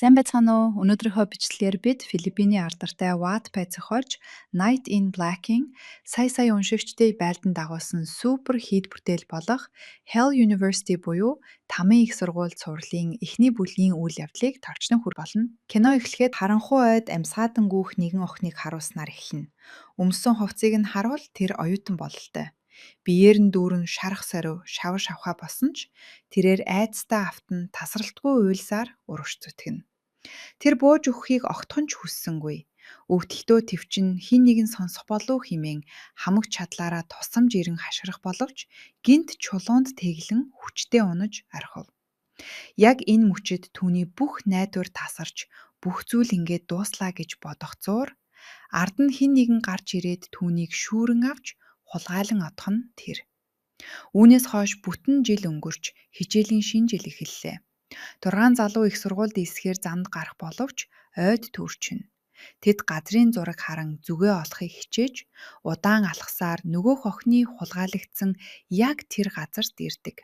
Сайн байцгаана уу? Өнөөдрийнхөө бичлэгээр бид Филиппиний алдартай Wattpad зохиолч Night in Black-ийн сая сая уншигчдыг байлдан дагуулсан супер хит бүтээл болох Hell University буюу Тамын их сургууль цувралын эхний бүлгийн үйл явдлыг товчхон хүргэх болно. Кино эхлэхэд харанхуй ойд амьсгаадан гүйх нэгэн охиныг харуулснаар эхэлнэ. Өмссөн хувцсыг нь харуул тэр оюутан бололтой. Биеэр нь дүүрэн шарах сорив, шавар шавхаа болсон ч тэрээр айдастай автан тасралтгүй уйлсаар урагш зүтгэнэ. Тэр бууж өгөхийг огтхон ч хүссэнгүй. Өвдөлтөө тэвчин хэн нэгэн сонсох болов уу хэмээн хамаг чадлаараа тусламж ирэн хашгирах боловч гэнэт чулуунд тэглэн хүчтэй унаж орхив. Яг энэ мөчид түүний бүх найдвар тасарч бүх зүйл ингээд дууслаа гэж бодох зуур ард нь хэн нэгэн гарч ирээд түүнийг шүүрэн авч хулгайлан одох нь тэр. Үүнээс хойш бүтэн жил өнгөрч хичээлийн шинэ жил эхэллээ. Дургаан залуу их сургуульд элсэхээр замд гарах боловч ойд түүрчинэ. Тэд газрын зураг харан зүгээ олохыг хичээж, удаан алхасаар нөгөөх охины хулгайлагдсан яг тэр газарт ирдэг.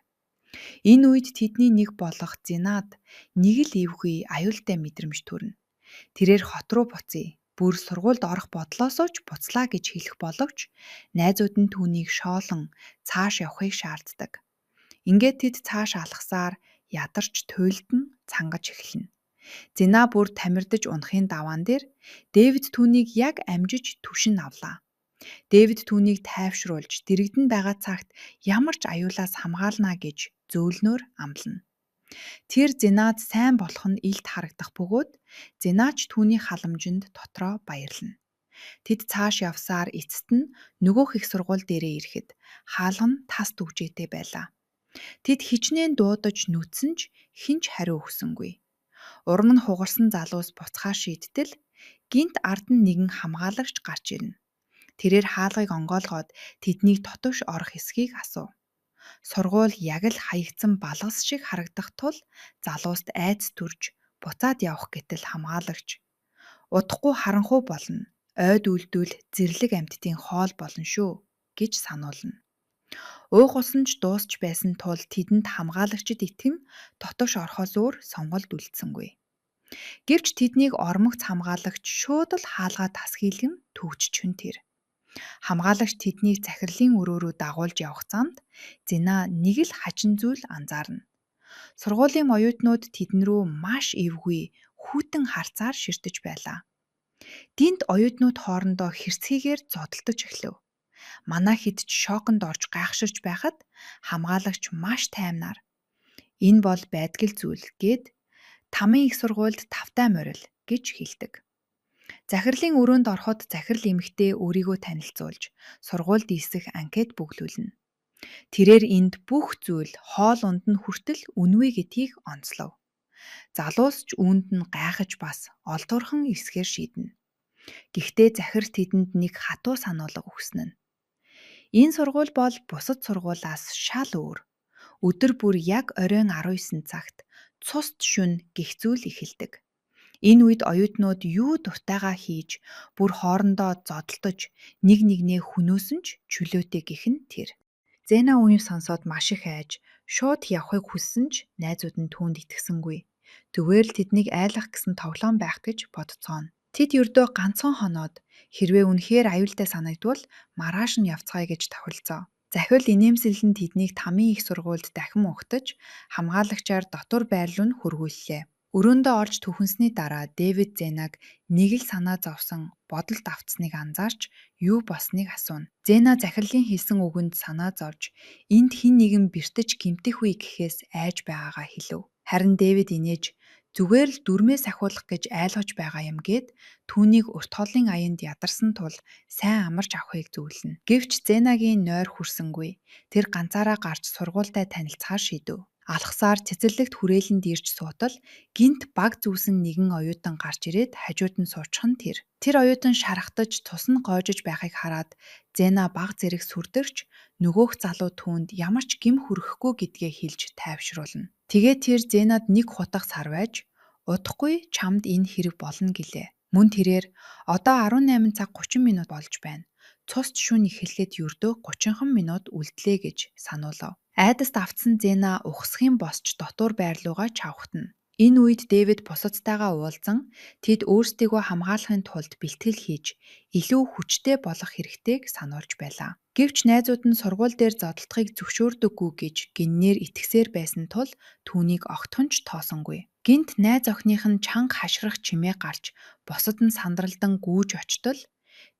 Энэ үед тэдний нэг болох Зинад нэг л эвгүй аюултай мэдрэмж төрнө. Тэрээр хот руу буцъя, бүр сургуульд орох бодлоосоо ч буцлаа гэж хэлэх боловч найзууд нь түүнийг шоолон цааш явахыг шаарддаг. Ингээд тэд цааш алхасаар ядарч туйлдан цангаж эхэлнэ. Зина бүр тамирдаж унахын даваан дээр Дэвид түүнийг яг амжиж түшин авлаа. Дэвид түүнийг тайвшруулж дэргэдэн байгаа цагт ямар ч аюулаас хамгаална гэж зөөлнөөр амлана. Тэр Зинад сайн болох нь илт харагдах бөгөөд Зинаач түүний халамжинд дотроо баярлана. Тэд цааш явсаар эцэст нь нөгөөх их сургууль дээрээ ирэхэд хаалга нь тас дүгжээтэй байлаа. Тэд хичнээн дуудаж нүдсэн ч хэн ч хариу өгсөнгүй. Урам нь хугарсан залуус буцахаар шийдтэл гэнэт ард нь нэгэн хамгаалагч гарч ирнэ. Тэрээр хаалгыг онгойлгоод тэднийг дотогш орох эсэхийг асуув. Сургууль яг л хаягдсан балгас шиг харагдах тул залууст айдас төрж буцаад явах гэтэл хамгаалагч удахгүй харанхуй болно. Ойд үлдвэл зэрлэг амьтдын хоол болно шүү гэж сануулна. Уух ус нь ч дуусч байсан тул тэдэнд хамгаалагчид итгэн дотогш орохоос өөр сонголт үлдсэнгүй. Гэвч тэднийг ормогц хамгаалагч шууд л хаалгаа тас хийлгэн түгжчихэв тэр. Хамгаалагч тэднийг захирлын өрөө рүү дагуулж явах замд Зина нэг л хачин зүйл анзаарна. Сургуулийн оюутнууд тэдэн рүү маш эвгүй хүйтэн харцаар ширтэж байлаа. Динт оюутнууд хоорондоо хэрцгийгээр зодолдож эхлэв. Манай хэд ч шоконд орж гайхширч байхад хамгаалагч маш таймнаар энэ бол байдгал зүйл гээд тамын их сургуульд тавтай морил гэж хэлдэг. Захирлын өрөөнд ороход захирал эмэгтэй өөрийгөө танилцуулж сургуульд элсэх анкет бөглүүлнэ. Тэрээр энд бүх зүйл хоол унд нь хүртэл үнэгүй гэдгийг онцлов. Залуус ч үүнд нь гайхаж бас олдуурхан элсэхээр шийднэ. Гэхдээ захирал тэдэнд нэг хатуу сануулга өгсөн нь. Энэ сургууль бол бусад сургуулиас шал өөр. Өдөр бүр яг оройн 19 цагт цуст шөнө гэх зүйл эхэлдэг. Энэ үед оюутнууд юу дуртайгаа хийж, бүр хоорондоо зодолдож, нэг нэгнээ хөнөөсөн ч чөлөөтэй гэх нь тэр. Зена үүнийг сонсоод маш их айж, шууд явахыг хүссэн ч найзууд нь түүнд итгэсэнгүй. Зүгээр л тэднийг айлгах гэсэн тоглоом байх гэж бодцооно. Тэд ердөө ганцхан хоноод хэрвээ үнэхээр аюултай санагдвал маргааш нь явцгаая гэж тохиролцоо. Захирал инээмсэглэн тэднийг тамын их сургуульд дахин угтаж, хамгаалагчаар дотуур байр руу нь хөргүүллээ. Өрөөндөө орж түхэнсний дараа Дэвид Зенаг нэг л санаа зовсон бодолд автсныг анзаарч юу болсныг асууна. Зена захирлын хэлсэн үгэнд санаа зовж энд хэн нэгэн бэртэж гэмтэх үе гэхээс айж байгаагаа хэлэв. Харин Дэвид инээж зүгээр л дүрмээ сахиулах гэж айлгаж байгаа юм гээд түүнийг урт хоолын аянд ядарсан тул сайн амарч авахыг зөвлөнө. Гэвч Зенагийн нойр хүрсэнгүй. Тэр ганцаараа гарч сургуультай танилцахаар шийдэв. Алхасаар цэцэрлэгт хүрээлэнд ирж суутал гэнэт баг зүүсэн нэгэн оюутан гарч ирээд хажууд нь суучих нь тэр. Тэр оюутан шархтаж цус нь гойжож байхыг хараад Зена баг зэрэг сүрдэрч нөгөөх залуу түүнд ямар ч гэм хүргэхгүй гэдгээ хэлж тайвшруулна. Тэгээд тэр Зенад нэг хутга сарвайж удахгүй чамд энэ хэрэг болно гэлээ. Мөн тэрээр одоо 18 цаг 30 минут болж байна. Цуст шөнө эхлэхэд ердөө 30хан минут үлдлээ гэж сануулав. Айдаст автсан Зена ухсахын босч дотуур байр руугаа чавхтана. Энэ үед Дэвид бусадтайгаа уулзан тэд өөрсдийгөө хамгаалахын тулд бэлтгэл хийж, илүү хүчтэй болох хэрэгтэйг сануулж байлаа. Гэвч найзууд нь сургууль дээр зодолдохыг зөвшөөрдөггүй гэж гиннээр итгэсээр байсан тул түүнийг огтхон ч тоосонгүй. Гэнэт найз охиных нь чанга хашгирах чимээ гарч бусад нь сандралдан гүйж очтол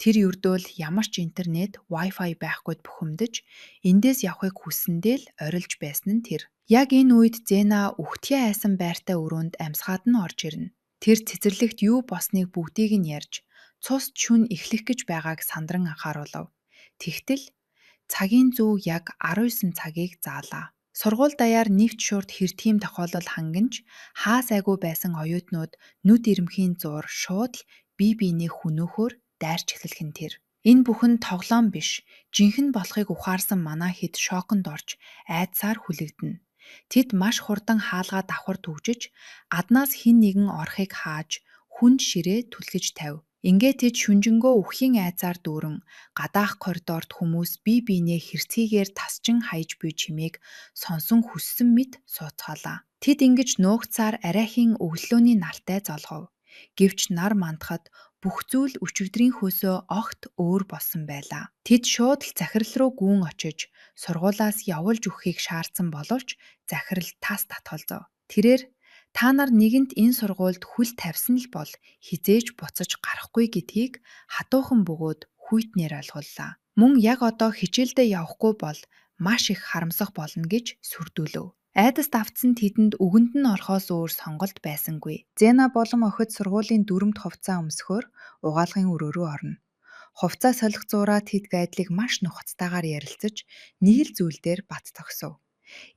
тэр ердөө л ямар ч интернет, Wi-Fi байхгүйд бухимдаж эндээс явахыг хүссэндээ л орилж байсан нь тэр. Яг энэ үед Зена үхтгий айсан байртай өрөөнд амьсгаад нь орж ирнэ. Тэр цэцэрлэгт юу болсныг бүгдийг нь ярьж, цус шөнө эхлэх гэж байгааг сандран анхааруулав. Тэгтэл цагийн зүү яг 19 цагийг заалаа. Сургууль даяар нэвт шурд хэртгийм тохиолдол хангинж хаа сайгүй байсан оюутнууд нүд ирэмхийн зуур шууд л бие биенээ хүнөөхөөр дайрч эхлэх нь тэр. Энэ бүхэн тоглоом биш, жинхэнэ болохыг ухаарсан манай хэд шоконд орж айдсаар хүлэгдэнэ. Тэд маш хурдан хаалгаа давхар түгжиж, гаднаас хэн нэгэн орохыг хааж, хүнд ширээ түлхэж тавь. Ингээд тэд шүнжэнгөө үххийн айдсаар дүүрэн гадаах коридорт хүмүүс бие биенээ хэрцгийгээр тасчин хаяж буй чимээг сонсон хүссэн мэт сууцгаалаа. Тэд ингэж нуугдсаар арайхийн өглөөний нартай золгов. Гэвч нар мандахад бүх зүйл өчигдрийнхөөсөө огт өөр болсон байлаа. Тэд шууд л захирал руу гүн очиж сургуулиас явуулж өгөхийг шаардсан боловч захирал тас татгалзав. Тэрээр та нар нэгэнт энэ сургуульд хөл тавьсан л бол хэзээ ч буцаж гарахгүй гэдгийг хатуухан бөгөөд хүйтнээр ойлгууллаа. Мөн яг одоо хичээлдээ явахгүй бол маш их харамсах болно гэж сүрдүүлэв. Айдас давтсан тэдэнд үгэнд нь орохоос өөр сонголт байсангүй. Зена болон охид сургуулийн дүрэмт хувцас өмсөхөөр угаалгын өрөө рүү орно. Хувцас солих зуураа тэд гайдлыг маш нухацтайгаар ярилцаж нэг л зүйл дээр бат зогсов.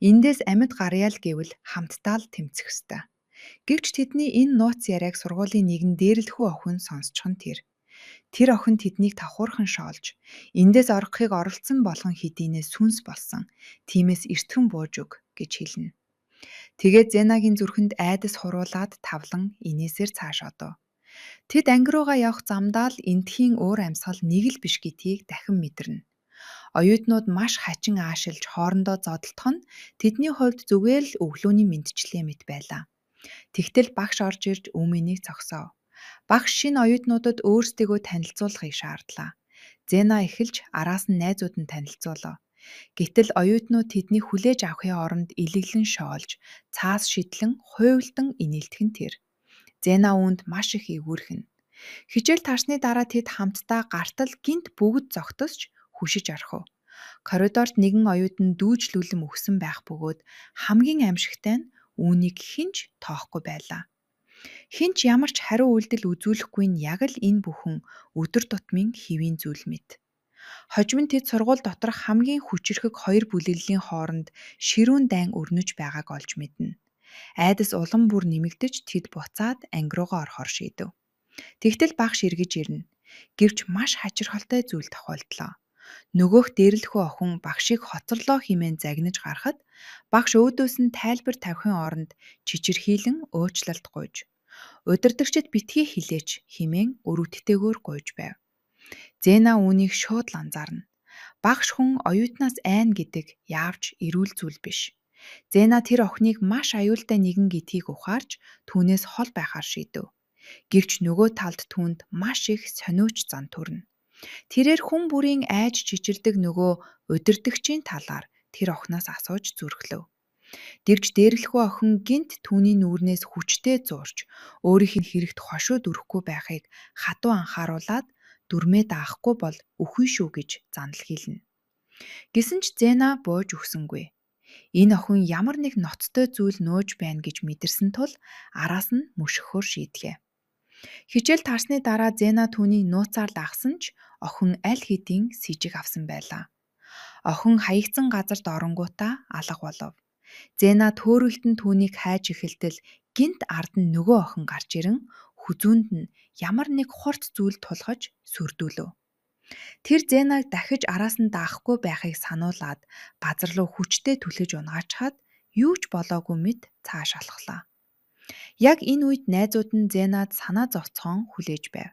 Эндээс амьд гаръя л гэвэл хамтдаа л тэмцэх ёстой. Гэвч тэдний энэ нууц яриаг сургуулийн нэгэн дээрлэхүү охин сонсчих нь тэр. Тэр охин тэднийг давхуурхан шоолж, эндээс орохыг оролдсон болгон хэдийнээ сүнс болсон. Тиймээс эртхэн бууж өг гэж хэлнэ. Тэгээд Зенагийн зүрхэнд айдас хуруулаад тавлан инээсээр цааш одов. Тэд анги руугаа явах замдаа л эндхийн уур амьсгал нэг л биш гэдгийг дахин мэдэрнэ. Оюутнууд маш хачин аашилж хоорондоо зодолдох нь тэдний хувьд зүгээр л өглөөний мэндчилгээ мэт байлаа. Тэгтэл багш орж ирж Үмэнийг зогсоов. Багш шинэ оюутнуудад өөрсдийгөө танилцуулахыг шаардлаа. Зена эхэлж араас нь найзууд нь танилцуулав. Гэтэл оюутнууд тэднийг хүлээж авахын оронд элэглэн шоолж, цаас шидлэн хуйлдан инээлдэх нь тэр. Зена үүнд маш их эвгүйрхэнэ. Хичээл тарсны дараа тэд хамтдаа гартал гэнэт бүгд зогтосч хүшиж орхив. Коридорт нэгэн оюутан дүүжлүүлэн үхсэн байх бөгөөд хамгийн аймшигтай нь үүнийг хэн ч тоохгүй байлаа. Хэн ч ямар ч хариу үйлдэл үзүүлэхгүй нь яг л энэ бүхэн өдөр тутмын хэвийн зүйл мэт. Хожим нь тэд сургууль доторх хамгийн хүчирхэг хоёр бүлэглэлийн хооронд ширүүн дайн өрнөж байгааг олж мэднэ. Айдас улам бүр нэмэгдэж тэд буцаад анги руугаа орохоор шийдэв. Тэгтэл багш эргэж ирнэ. Гэвч маш хачирхалтай зүйл тохиолдлоо. Нөгөөх дээрлэхүү охин багшийг хоцорлоо хэмээн загнаж гарахад багш өөдөөс нь тайлбар тавихын оронд чичирхийлэн уучлалт гуйж, удирдагчид битгий хэлээч хэмээн өрөвдөлтэйгээр гуйж байв. Зена үүнийг шууд л анзаарна. Багш хүн оюутнаас айн гэдэг яавч эрүүл зүйл биш. Зена тэр охиныг маш аюултай нэгэн гэдгийг ухаарч түүнээс хол байхаар шийдэв. Гэвч нөгөө талд түүнд маш их сониуч зан төрнө. Тэрээр хүн бүрийн айж чичирдэг нөгөө удирдагчийн талаар тэр охиноос асууж зүрхлэв. Гэвч дээрлэхүү охин гэнэт түүний нүүрнээс хүчтэй зуурч өөрийнх нь хэрэгт хошуу дүрхгүй байхыг хатуу анхааруулаад дүрмээ даахгүй бол үхнэ шүү гэж занал хэлнэ. Гэсэн ч Зена бууж өгсөнгүй. Энэ охин ямар нэг ноцтой зүйл нууж байна гэж мэдэрсэн тул араас нь мөшгөхөөр шийдлээ. Хичээл таарсны дараа Зена түүнийг нууцаар лагсан ч охин аль хэдийн сэжиг авсан байлаа. Охин хаягдсан газарт оронгуутаа алга болов. Зена төөрөлдөн түүнийг хайж эхэлтэл гэнэт ард нь нөгөө охин гарч ирэн хүзүүнд нь ямар нэг хурц зүйл тулгаж сүрдүүлэв. Тэр Зенаг дахиж араас нь даахгүй байхыг сануулад газар руу хүчтэй түлхэж унагаачхаад юу ч болоогүй мэт цааш алхлаа. Яг энэ үед найзууд нь Зенад санаа зовцхон хүлээж байв.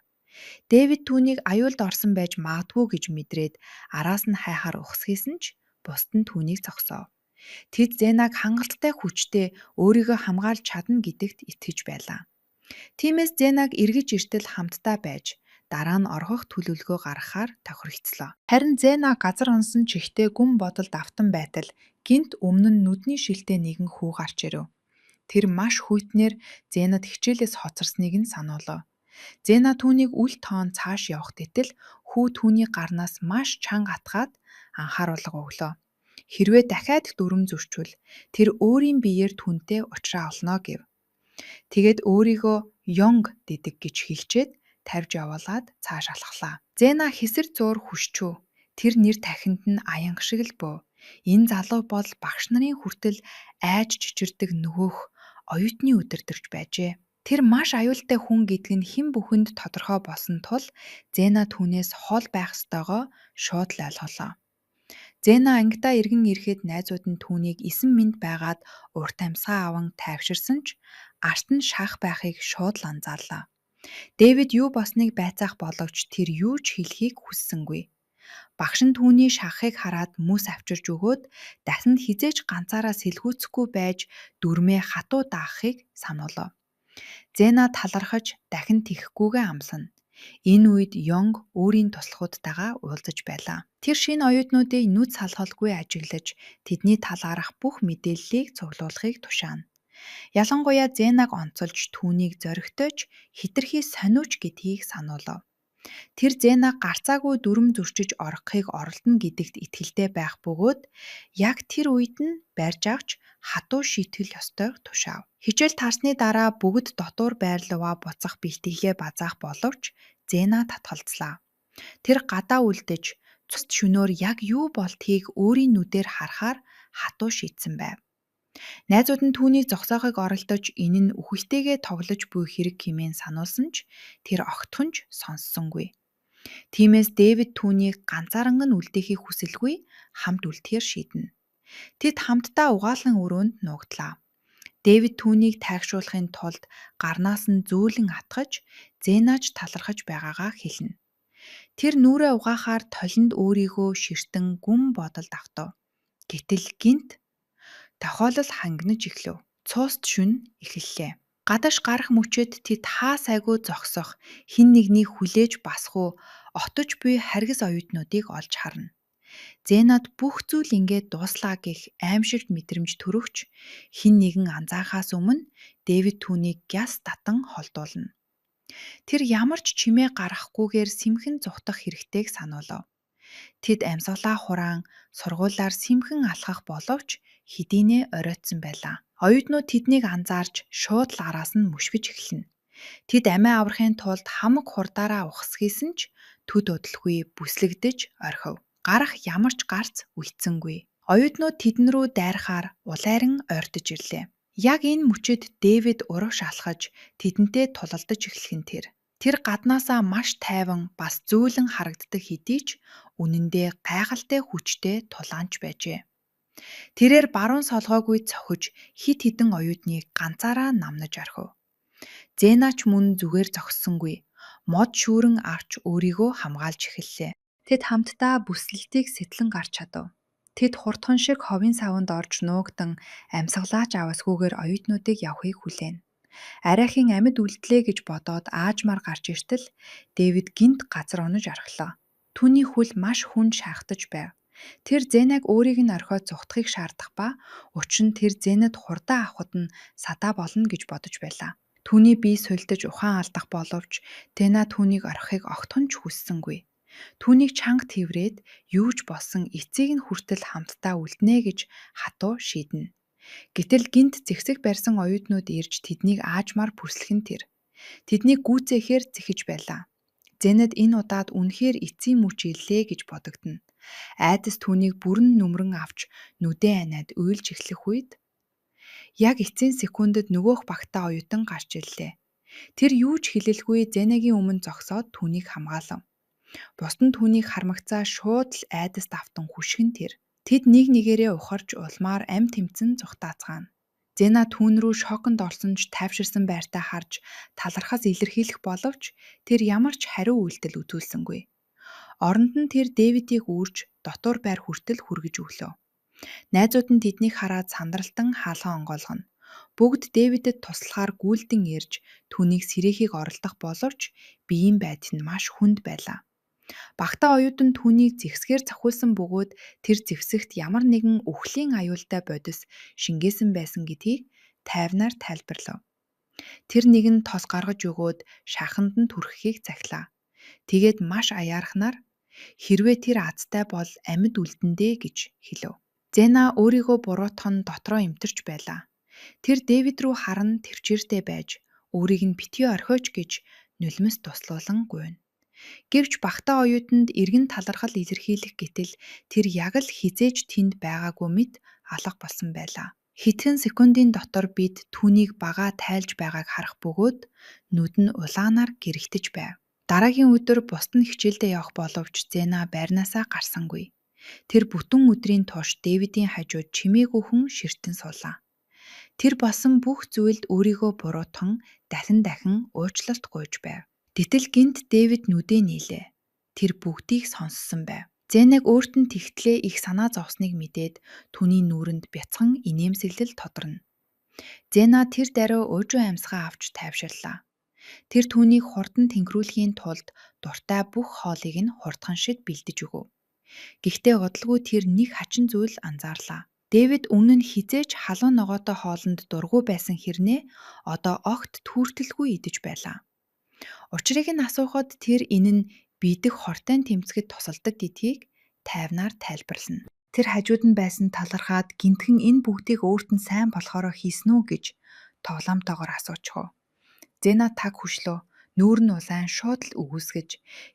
Дэвид түүнийг аюулд орсон байж магадгүй гэж мэдрээд араас нь хайхаар ухсхийсэн ч бусад нь түүнийг зогсоов. Тэд Зенаг хангалттай хүчтэй өөрийгөө хамгаалж чадна гэдэгт итгэж байлаа. Тиймээс Зенаг эргэж иртэл хамтдаа байж дараа нь орхих төлөвлөгөө гаргахаар тохиролцлоо. Харин Зена газар унсан чихтэй гүн бодолд автан байтал гэнэт өмнө нь нүдний шилтэй нэгэн хүү гарч ирэв. Тэр маш хүйтнээр Зенад хичээлээс хоцорсныг нь сануулав. Зена түүнийг үл тоон цааш явах гэтэл хүү түүний гарнаас маш чанга атгаад анхааруулга өглөө. Хэрвээ дахиад дүрэм зөрчвөл тэр өөрийн биеэр түүнтэй уулзраа олно гэв. Тэгээд өөрийгөө Йонг дэдэг гэж хэлчээд тавьж явуулаад цааш алхлаа. Зена хэсэр зуур хүшчүү. Тэр нэр тахинд нь аянга шиг л бөө. Энэ залуу бол багш нарын хүртэл айж чичирдэг нөгөөх оюутны удирдагч байжээ. Тэр маш аюултай хүн гэдг нь хэн бүхэнд тодорхой болсон тул Зена түүнээс хол байх ёстойгоо шууд л ойлголоо. Зена ангидаа эргэн ирэхэд найзууд нь түүнийг эсэн мэнд байгаад урт амьсгаа аван тайвширсан ч арт нь шахах байхыг шууд л анзаарлаа. Дэвид юу болсныг байцаах боловч тэр юу ч хэлэхийг хүссэнгүй. Багш нь түүний шахахыг хараад мөс авчирч өгөөд дахин хэзээ ч ганцаараа сэлгүүцэхгүй байж дүрмээ хатуу даахыг сануулав. Зена талархаж дахин тэххгүйгээ амлана. Энэ үед Йонг өөрийн туслахуудтайгаа уулзаж байлаа. Тэр шинэ оюутнуудыг нүд салхалгүй ажиглаж тэдний талаарх бүх мэдээллийг цуглуулахыг тушаана. Ялангуяа Зенаг онцолж түүнийг зоригтой ч хэтэрхий сониуч гэдгийг сануулав. Тэр Зена гарцаагүй дүрэм зөрчиж орхихыг оролдоно гэдэгт итгэлтэй байх бөгөөд яг тэр үед нь барьж авч хатуу шийтгэл ёстойг тушаав. Хичээл таарсны дараа бүгд дотуур байрлалаа буцах бэлтгэлээ базаах боловч Зена татгалзлаа. Тэр гадаа үлдэж цуст шөнөөр яг юу болдгийг өөрийн нүдээр харахаар хатуу шийдсэн байв. Найзууд нь түүнийг зогсоохыг оролдож энэ нь үхэлтэйгээ тоглож буй хэрэг хэмээн сануулсан ч тэр огтхон ч сонссонгүй. Тиймээс Дэвид түүнийг ганцааран нь үлдээхийг хүсэлгүй хамт үлдэхээр шийднэ. Тэд хамтдаа угаалгын өрөөнд нуугдлаа. Дэвид түүнийг тайвшруулахын тулд гарнаас нь зөөлөн атгаж, Зенаж талархаж байгаагаа хэлнэ. Тэр нүүрээ угаахаар толинд өөрийгөө ширтэн гүн бодолд автав. Гэтэл гэнэт тохиолдол хангинаж эхлэв. Цууст шөнө эхэллээ. Гадааш гарах мөчид тэд хаа сайгүй зогсох, хэн нэгнийг хүлээж басах уу, отож буй харгас оюутнуудыг олж харна. Зенад бүх зүйл ингээд дууслаа гэх аймшигт мэдрэмж төрөх ч хэн нэгэн анзаарахаас өмнө Дэвид түүнийг гяс татан холдуулна. Тэр ямар ч чимээ гаргахгүйгээр сэмхэн зугтах хэрэгтэйг сануулав. Тэд амьсгалаа хураан сургуулиар сэмхэн алхах боловч хэдийнээ оройтсон байлаа. Оюутнууд тэднийг анзаарч шууд л араас нь мөшгөж эхэлнэ. Тэд амиа аврахын тулд хамаг хурдаараа ухасхийсэн ч төд удалгүй бүслэгдэж орхив. Гарах ямар ч гарц үлдсэнгүй. Оюутнууд тэдэн рүү дайрахаар улайран ойртож ирлээ. Яг энэ мөчид Дэвид урагш алхаж тэдэнтэй тулалдаж эхлэх нь тэр. Тэр гаднаасаа маш тайван бас зөөлөн харагддаг хэдий ч үнэндээ гайхалтай хүчтэй тулаанч байжээ. Тэрээр баруун солгойгүй цохиж хэд хэдэн оюутныг ганцаараа намнаж орхив. Зена ч мөн зүгээр зогссонгүй. Мод шүүрэн авч өөрийгөө хамгаалж эхэллээ. Тэд хамтдаа бүслэлтийг сэтлэн гарч чадав. Тэд хурдхан шиг ховын саванд орж нуугдан амьсгалаа ч аваасгүйгээр оюутнуудыг явахыг хүлээнэ. Арайхийн амьд үлдлээ гэж бодоод аажмаар гарч иртэл Дэвид гэнэт газар унаж орхилоо. Түүний хөл маш хүнд шаахтаж байв. Тэр Зенаг өөрийг нь орхиод зугтахыг шаардах ба учир нь тэр Зенад хурдан авахад нь садаа болно гэж бодож байлаа. Түүний бие сулдаж ухаан алдах боловч Зена түүнийг орхихыг огтхон ч хүссэнгүй. Түүнийг чанга тэврээд юу ч болсон эцийг нь хүртэл хамтдаа үлднэ гэж хатуу шийднэ. Гэтэл гэнэт зэгсэг барьсан оюутнууд ирж тэднийг аажмаар бүрслэх нь тэр. Тэднийг гүйцээхээр зэхэж байлаа. Зенад энэ удаад үнэхээр эцсийн мөч ирлээ гэж бодогдоно. Айдас түүнийг бүрэн нүмрэн авч нүдээ аниад уйлж эхлэх үед яг эцсийн секундэд нөгөөх багтаа оюутан гарч ирлээ. Тэр юу ч хэлэлгүй Зенагийн өмнө зогсоод түүнийг хамгаалав. Бусд нь түүнийг хармагцаа шууд л айдаст автан хөшгөн тэр. Тэд нэг нэгээрээ ухарч улмаар амь тэмцэн зугтаацгаана. Зена түүн рүү шоконд орсон ч тайвширсан байртаа харж талархас илэрхийлэх боловч тэр ямар ч хариу үйлдэл үзүүлсэнгүй. Оронд нь тэр Дэвидийг үүрч дотуур байр хүртэл хүргэж өглөө. Найзууд нь тэднийг хараад сандралтан хаалгаа онгойлгоно. Бүгд Дэвидэд туслахаар гүйлдэн ирж түүнийг сэрээхийг оролдох боловч биеийн байдал нь маш хүнд байлаа. Багтаа оюутан түүнийг зэвсгээр цохиулсан бөгөөд тэр зэвсэгт ямар нэгэн үхлийн аюултай бодис шингээсэн байсан гэдгийг тайвнаар тайлбарлав. Тэр нэг нь тос гаргаж өгөөд шаханд нь түрхэхийг захилаа. Тэгээд маш аяархнаар хэрвээ тэр азтай бол амьд үлдэнэ дээ гэж хэлэв. Зена өөрийгөө буруутгах нь дотроо эмтэрч байлаа. Тэр Дэвид рүү харан тэвчээртэй байж өөрийг нь битгий орхиоч гэж нулимс туслуулан гуйна. Гэвч багтаа оюутанд эргэн талархал илэрхийлэх гэтэл тэр яг л хэзээ ч тэнд байгаагүй мэт алга болсон байлаа. Хэдхэн секундын дотор бид түүнийг багаа тайлж байгааг харах бөгөөд нүд нь улаанаар гэрэлтэж байв. Дараагийн өдөр бусад нь хичээлдээ явах боловч Зена байрнаасаа гарсангүй. Тэр бүтэн өдрийн турш Дэвидийн хажууд чимээгүйхэн ширтэн суулаа. Тэр болсон бүх зүйлд өөрийгөө буруутган дахин дахин уучлалт гуйж байв. Гэтэл гэнэт Дэвид нүдээ нээлээ. Тэр бүгдийг сонссон байв. Зенаг өөрт нь тэгтлээ их санаа зовсныг мэдээд түүний нүүрэнд бяцхан инээмсэглэл тодорно. Зена тэр даруй уужуу амьсгаа авч тайвширлаа. Тэр түүнийг хурдан тэнгэрүүлэхийн тулд дуртай бүх хоолыг нь хурдхан шиг бэлдэж өгөв. Гэхдээ удалгүй тэр нэг хачин зүйл анзаарлаа. Дэвид өмнө нь хэзээ ч халуун ногоотой хоолонд дургүй байсан хэрнээ одоо огт түүртэлгүй идэж байлаа. Учрыг нь асуухад тэр энэ нь бидэх хортой тэмцэхэд тусалдаг гэдгийг тайвнаар тайлбарлана. Тэр хажууд нь байсан талархаад гэнэтхэн энэ бүгдийг өөрт нь сайн болохоороо хийсэн үү гэж тоглоомтойгоор асуучихав. Зена таг хөшлөө нүүр нь улаан шууд л үгүйсгэж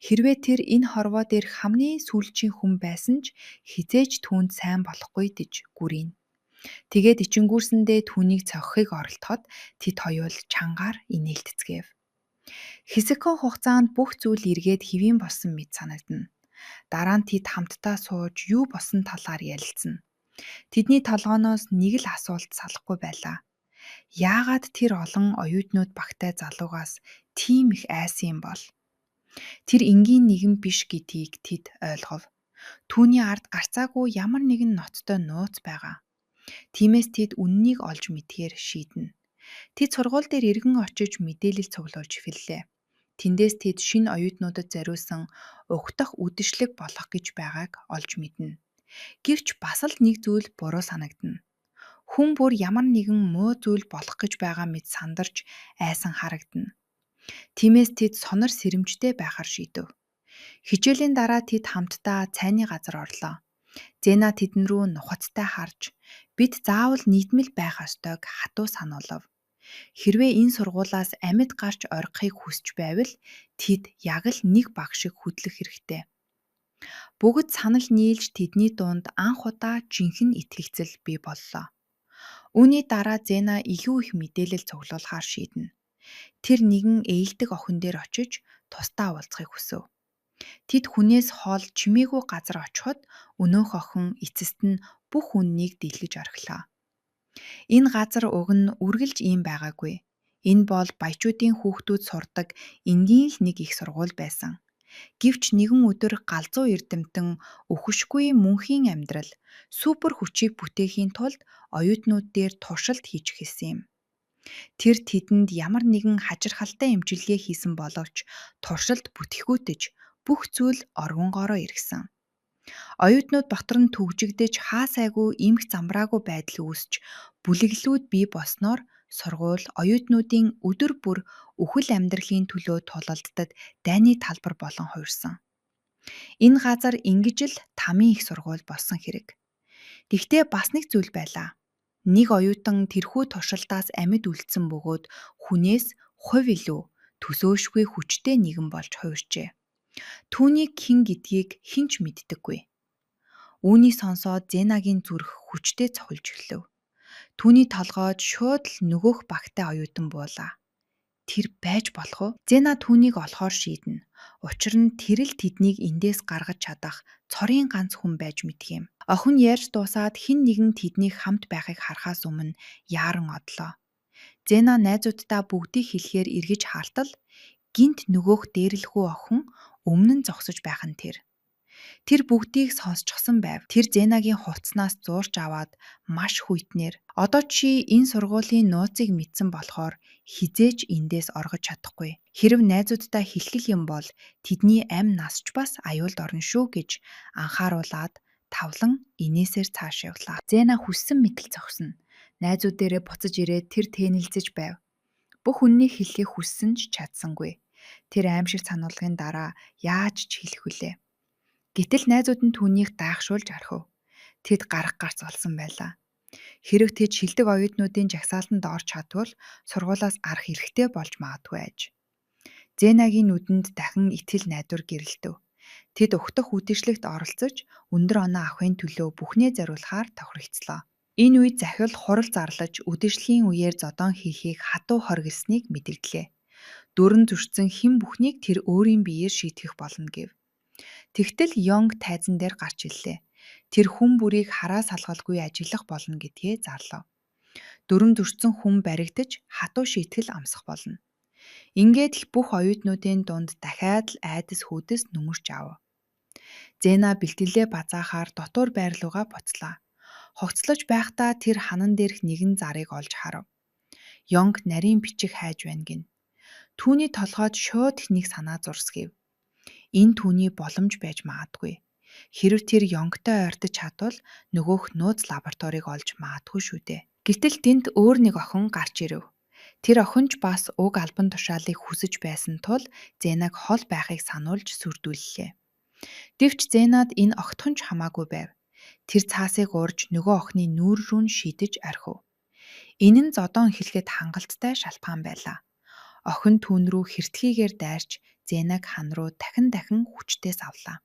хэрвээ тэр энэ хорвоо дээрх хамгийн сүүлчийн хүн байсан ч хэзээ ч түүнд сайн болохгүй гэж гүрийнэ. Тэгээд ичингүүрсэндээ түүнийг цохихыг оролдоход тэд хоёул чангаар инээлтцгээв. Хэсэгхэн хугацаанд бүх зүйл эргээд хэвийн болсон мэт санагдана. Дараа нь тэд хамтдаа сууж юу болсон талаар ярилцана. Тэдний толгойноос нэг л асуулт салахгүй байлаа. Яагаад тэр олон оюутнууд багтай залуугаас тийм их айсан юм бол? Тэр энгийн нэгэн биш гэдгийг тэд ойлгов. Түүний ард гарцаагүй ямар нэгэн ноцтой нууц байгаа. Тиймээс тэд үнэнийг олж мэдэхээр шийднэ. Тэд сургууль дээр эргэн очиж мэдээлэл цуглуулж эхэллээ. Тэндээс тэд шинэ оюутнуудад зориулсан угтах үдэшлэг болох гэж байгааг олж мэднэ. Гэвч бас л нэг зүйл буруу санагдана. Хүн бүр ямар нэгэн муу зүйл болох гэж байгаа мэт сандарч айсан харагдана. Тиймээс тэд сонор сэрэмжтэй байхаар шийдэв. Хичээлийн дараа тэд хамтдаа цайны газар орлоо. Зена тэдэн рүү нухацтай харж бид заавал нийтмэл байх ёстойг хатуу сануулав. Хэрвээ энэ сургуулиас амьд гарч оргихыг хүсч байвал тэд яг л нэг баг шиг хөдлөх хэрэгтэй. Бүгд санал нийлж тэдний дунд анх удаа жинхэнэ итгэлцэл бий боллоо. Үүний дараа Зена илүү их мэдээлэл цуглуулахаар шийднэ. Тэр нэгэн ээлдэг охин дээр очиж тусдаа уулзахыг хүсэв. Тэд хүнээс хол чимээгүй газар очиход өнөөх охин эцэст нь бүх үнэнийг дэлгэж орхилоо. Энэ газар уг нь үргэлж ийм байгаагүй. Энэ бол баячуудын хүүхдүүд сурдаг энгийн л нэг их сургууль байсан. Гэвч нэгэн өдөр галзуу эрдэмтэн үхэшгүй мөнхийн амьдрал супер хүчийг бүтээхийн тулд оюутнууд дээр туршилт хийж эхэлсэн юм. Тэр тэдэнд ямар нэгэн хажирхалтай эмчилгээ хийсэн боловч туршилт бүтэхгүйдэж бүх зүйл оргонгоороо эргэсэн. Оюутнууд дотор нь түгжигдэж хаа сайгүй эмх замбраагүй байдал үүсч бүлэглэлүүд бий болсноор сургууль оюутнуудын өдөр бүр үхэл амьдралын төлөө тулалддаг дайны талбар болон хувирсан. Энэ газар ингэж л тамийн их сургууль болсон хэрэг. Тэгэхдээ бас нэг зүйл байлаа. Нэг оюутан тэрхүү туршилтаас амьд үлдсэн бөгөөд хүнээс хувь илүү төсөөлшгүй хүчтэй нэгэн болж хувирчээ. Түүнийг хэн гэдгийг хэн ч мэддэггүй. Үүнийг сонсоод Зенагийн зүрх хүчтэй цохилж эхлэв. Түүний толгойд шууд л нөгөөх багтай оюутан буулаа. Тэр байж болох уу? Зена түүнийг олохоор шийднэ. Учир нь тэр л тэднийг эндээс гаргаж чадах цорын ганц хүн байж мэдэх юм. Охин ярьж дуусаад хэн нэгэн тэднийг хамт байхыг харахаас өмнө яаран одлоо. Зена найзууддаа бүгдийг хэлэхээр эргэж хаалтал гэнэт нөгөөх дээрлэхүү охин өмнө нь зогсож байх нь тэр. Тэр бүгдийг сонсчихсон байв. Тэр Зенагийн хувцснаас зуурч аваад маш хүйтнээр "Одоо чи энэ сургуулийн нууцыг мэдсэн болохоор хэзээ ч эндээс оргож чадахгүй. Хэрэв найзууддаа хэлэх юм бол тэдний амь нас ч бас аюулд орно шүү" гэж анхааруулаад тавлан инээсээр цааш явлаа. Зена хүссэн мэтэл зогсно. Найзууд дээрээ буцаж ирээд тэр тэнэлзэж байв. Бүх үннийг хэлэхийг хүссэн ч чадсангүй. Тэр аймшиг сануулгын дараа яаж ч хэлэх вүлээ. Гэтэл найзууд нь түүнийг дайхшуулж орхив. Тэд гарах гарц олсон байлаа. Хэрэв тэд шилдэг оюутнуудын жагсаалтанд орж чадвал сургуулиас арах эрхтэй болж магадгүй аж. Зенагийн нүдэнд дахин итгэл найдвар гэрэлтэв. Тэд угтах үдэшлэгт оролцож өндөр оноо авахын төлөө бүхнээ зориулахаар тохиролцлоо. Энэ үед захил хурал зарлаж үдэшлэгийн үеэр зодоон хийхийг хатуу хориглосныг мэдэгдлээ. Дүрэм зөрчсөн хэн бүхнийг тэр өөрийн биеэр шийтгэх болно гэв. Тэгтэл Йонг тайзан дээр гарч ирлээ. Тэр хүн бүрийг хараа салгалгүй ажиглах болно гэдгээ зарлав. Дүрэм зөрчсөн хүн баригдаж хатуу шийтгэл амсах болно. Ингээд л бүх оюутнуудын дунд дахиад л айдас хүйдэс нөмөрч аав. Зена бэлтгэлээ базаахаар дотуур байр руугаа буцлаа. Хогцлож байхдаа тэр ханан дээрх нэгэн зарыг олж харав. Йонг нарийн бичиг хайж байна гэнэ. Түүний толгойд шууд нэг санаа зурсгэв. Энэ түүний боломж байж магадгүй. Хэрэв тэр Йонгтой ойртож чадвал нөгөөх нууц лабораторийг олж магадгүй шүү дээ. Гэтэл тэнд өөр нэг охин гарч ирэв. Тэр охин ч бас уг албан тушаалыг хүсэж байсан тул Зенаг хол байхыг сануулж сүрдүүллээ. Гэвч Зенад энэ огтхон ч хамаагүй байв. Тэр цаасыг урьж нөгөө охины нүүр рүү нь шидэж орхив. Энэ нь зодоон эхлэхэд хангалттай шалтгаан байлаа. Охин түүн рүү хэртгийгээр дайрч Зенаг хан руу дахин дахин хүчтэй савлаа.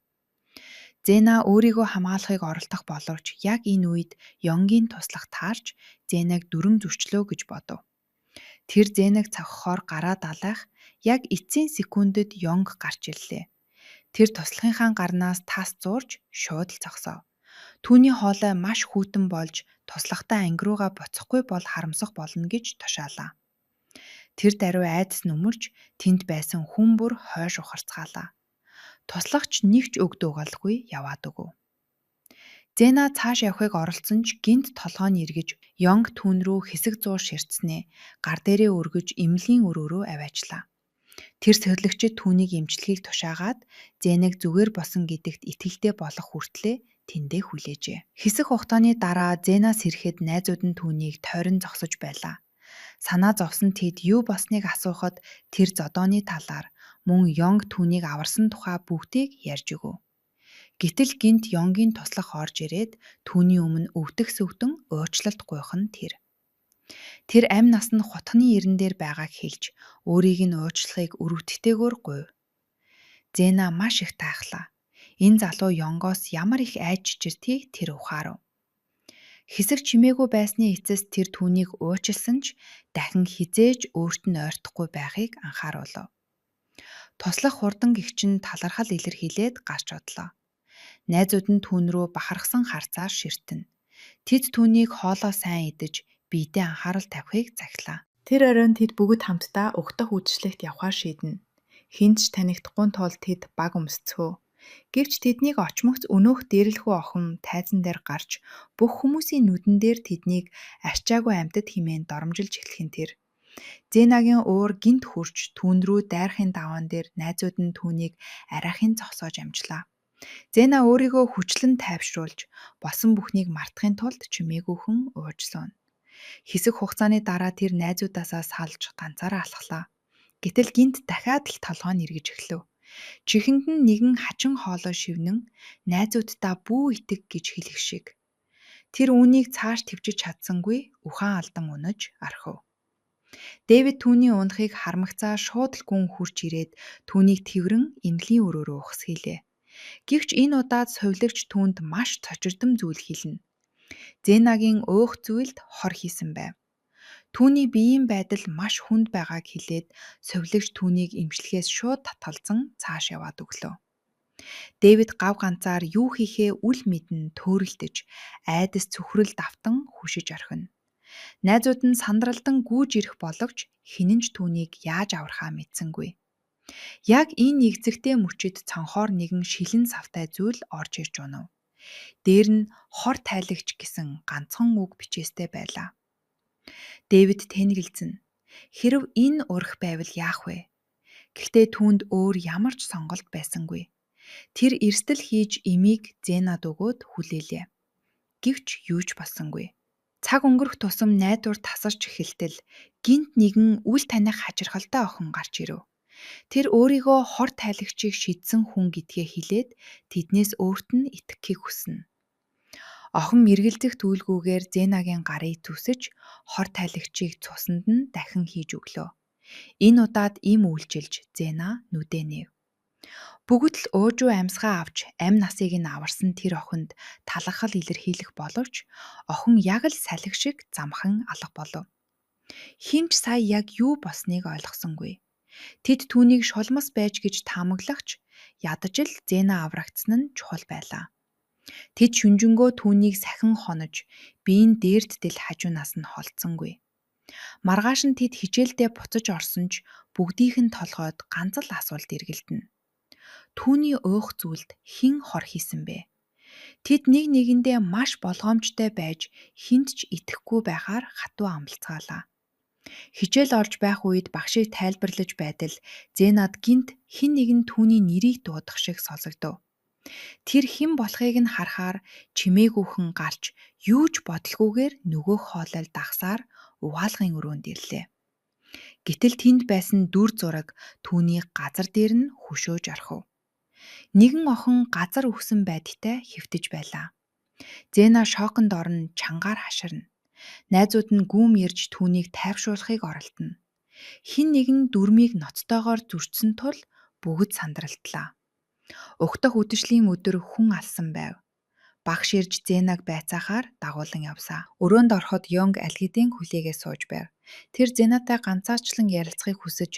Зена өөрийгөө хамгаалахыг оролдох боловч яг энэ үед Йонгийн туслах таарч Зенаг дүрэм зөрчлөө гэж бодов. Тэр Зенаг цохихоор гараа далайх яг эцсийн секундэд Йонг гарч ирлээ. Тэр туслахынхаа гарнаас тас зуурч шууд л зогсов. Түүний хоолой маш хүйтэн болж туслахдаа анги руугаа буцахгүй бол харамсах болно гэж тушаалаа. Тэр даруй айдас нүмерч тэнд байсан хүн бүр хойш ухарцгаалаа. Туслах ч нэг ч үг дуугалгүй яваад өгөв. Зена цааш явахыг оролдсон ч гэнэт толгой нь эргэж Йонг түүн рүү хэсэг зуур ширтсэнээ гар дээрээ өргөж эмнэлгийн өрөө рүү аваачлаа. Тэр сэлгэгчид түүнийг эмчлэхийг тушаагаад Зенаг зүгээр босон гэдэгт итгэлтэй болох хүртлээ тэндээ хүлээжээ. Хэсэг хугацааны дараа Зена сэрэхэд найзууд нь түүнийг тойрон зогсож байлаа. Санаа зовсон тэд юу болсныг асуухад тэр зодооны талаар мөн Йонг түүнийг аварсан тухай бүгдийг ярьж өгөв. Гэтэл гэнэт Йонгийн туслах орж ирээд түүний өмнө өвдөх сөвдөн уучлалт гуйх нь тэр. Тэр амь нас нь хутганы эрен дээр байгааг хэлж өөрийг нь уучлахыг өрөвдөлтэйгээр гуйв. Зена маш их тайхлаа. Энэ залуу Йонгоос ямар их айж чичирдгийг тэр ухаарав. Хэсэг чимээгүй байсны эцэс тэр түүнийг уучлсан ч дахин хэзээ ч өөрт нь ойртохгүй байхыг анхааруулав. Туслах хурдан гэгч нь талархал илэрхийлээд гарч одлоо. Найзууд нь түүн рүү бахархсан харцаар ширтэнэ. Тэд түүнийг хоолоо сайн идэж биедээ анхаарал тавихыг захилаа. Тэр оройн тэд бүгд хамтдаа угтах үдэшлэгт явахаар шийднэ. Хэнд ч танигдахгүй тул тэд баг өмсцгөөв. Гэвч тэднийг очмогц өнөөх дэрэлхүү охин тайзан дээр гарч бүх хүмүүсийн нүдэн дээр тэднийг арчаагүй амьтад хэмээн доромжилж эхлэх нь тэр. Зенагийн уур гэнэт хүрч түүн рүү дайрахын даваан дээр найзууд нь түүнийг арайхын зогсоож амжлаа. Зена өөрийгөө хүчлэн тайвшруулж болсон бүхнийг мартахын тулд чимээгүйхэн уужлууна. Хэсэг хугацааны дараа тэр найзуудаасаа салж ганцаараа алхлаа. Гэтэл гэнэт дахиад л толгой нь эргэж эхлэв. Чихэнд нь нэгэн хачин хоолой шивнэн найзууддаа бүү итэг гэж хэлэх шиг. Тэр үүнийг цааш тэвчиж чадсангүй ухаан алдан унаж орхив. Дэвид түүний унахыг харамгацаа шууд л гүн хүрч ирээд түүнийг тэврэн эмнэлгийн өрөө рүү ухасхийлээ. Гэвч энэ удаад сувилагч түүнд маш цочирдом зүйл хэлнэ. Зенагийн уух зүйлд хор хийсэн байв. Түүний биеийн байдал маш хүнд байгааг хэлээд сувилагч түүнийг эмчлэхээс шууд татгалзан цааш яваад өглөө. Дэвид гав ганцаар юу хийхээ үл мэдэн төөрөлдөж айдас цөхрөл давтан хөшиж орхино. Найзууд нь сандралдан гүйж ирэх боловч хэн нь ч түүнийг яаж аврахаа мэдсэнгүй. Яг энэ нэгзэгтэй мөчид цонхоор нэгэн шилэн савтай зүйл орж ирж унав. Дээр нь хор тайлагч гэсэн ганцхан үг бичээстэй байлаа. Дэвид тэнэгэлзэн. Хэрв энэ урах байвал яах вэ? Гэхдээ түүнд өөр ямар ч сонголт байсангүй. Тэр эрсдэл хийж эмийг Зенад өгөөд хүлээлээ. Гэвч юу ч болсонгүй. Цаг өнгөрөх тусам найдвар тасарч эхэлтэл гинт нэгэн үл таних хачирхалтай охин гарч ирэв. Тэр өөрийгөө хор тайлагчийг шидсэн хүн гэдгээ хэлээд тэднээс өөрт нь итгэхийг хүснэ. Охин эргэлзэх төлгүүгээр Зенагийн гарыг зүсэж хор тайлагчийг цуснд нь дахин хийж өглөө. Энэ удаад им үйлчилж Зена нүдээ нээв. Бүгд л уужуу амьсгаа авч амь насыг нь аварсан тэр охинд талархал илэрхийлэх боловч охин яг л салхи шиг замхан алга болов. Хэн ч сая яг юу болсныг ойлгосонгүй. Тэд түүнийг шулмас байж гэж таамаглах ч ядаж л Зена аврагдсан нь чухал байлаа. Тэд шүнжэнгөө түүнийг сахин хонож биеийн дээрддэл хажуунаас нь холдсонгүй. Маргааш нь тэд хичээлдээ буцаж орсон ч бүгдийнх нь толгойд ганц л асуулт эргэлдэнэ. Түүний уух зүйлд хэн хор хийсэн бэ? Тэд нэг нэгэндээ маш болгоомжтой байж хэнд ч итгэхгүй байхаар хатуу амлацгаалаа. Хичээл орж байх үед багшийг тайлбарлаж байтал Зенад гинт хэн нэгэн түүний нэрийг дуудах шиг сонсогдов. Тэр хэн болохыг нь харахаар чимээгүйхэн гарч юу ч бодлогүйгээр нөгөөх хоолойл дагсаар угаалгын өрөөнд ирлээ. Гэтэл тэнд байсан дүр зураг түүний газар дээр нь хөшөөж орхив. Нэгэн охин газар үхсэн байдалтай хэвтэж байлаа. Зена шоконд орно, чангаар хаширна. Найзууд нь гүм ирж түүнийг тайвшруулахыг оролдоно. Хэн нэгэн дүрмийг ноцтойгоор зөрчсөн тул бүгд сандралтлаа. Угтах үдшлийн өдөр хүн алсан байв. Багш ирж Зенаг байцаахаар дагуулan явсаа. Өрөөнд ороход Йонг аль хэдийн хүлээгээ сууж байв. Тэр Зенатай ганцаарчлан ярилцахыг хүсэж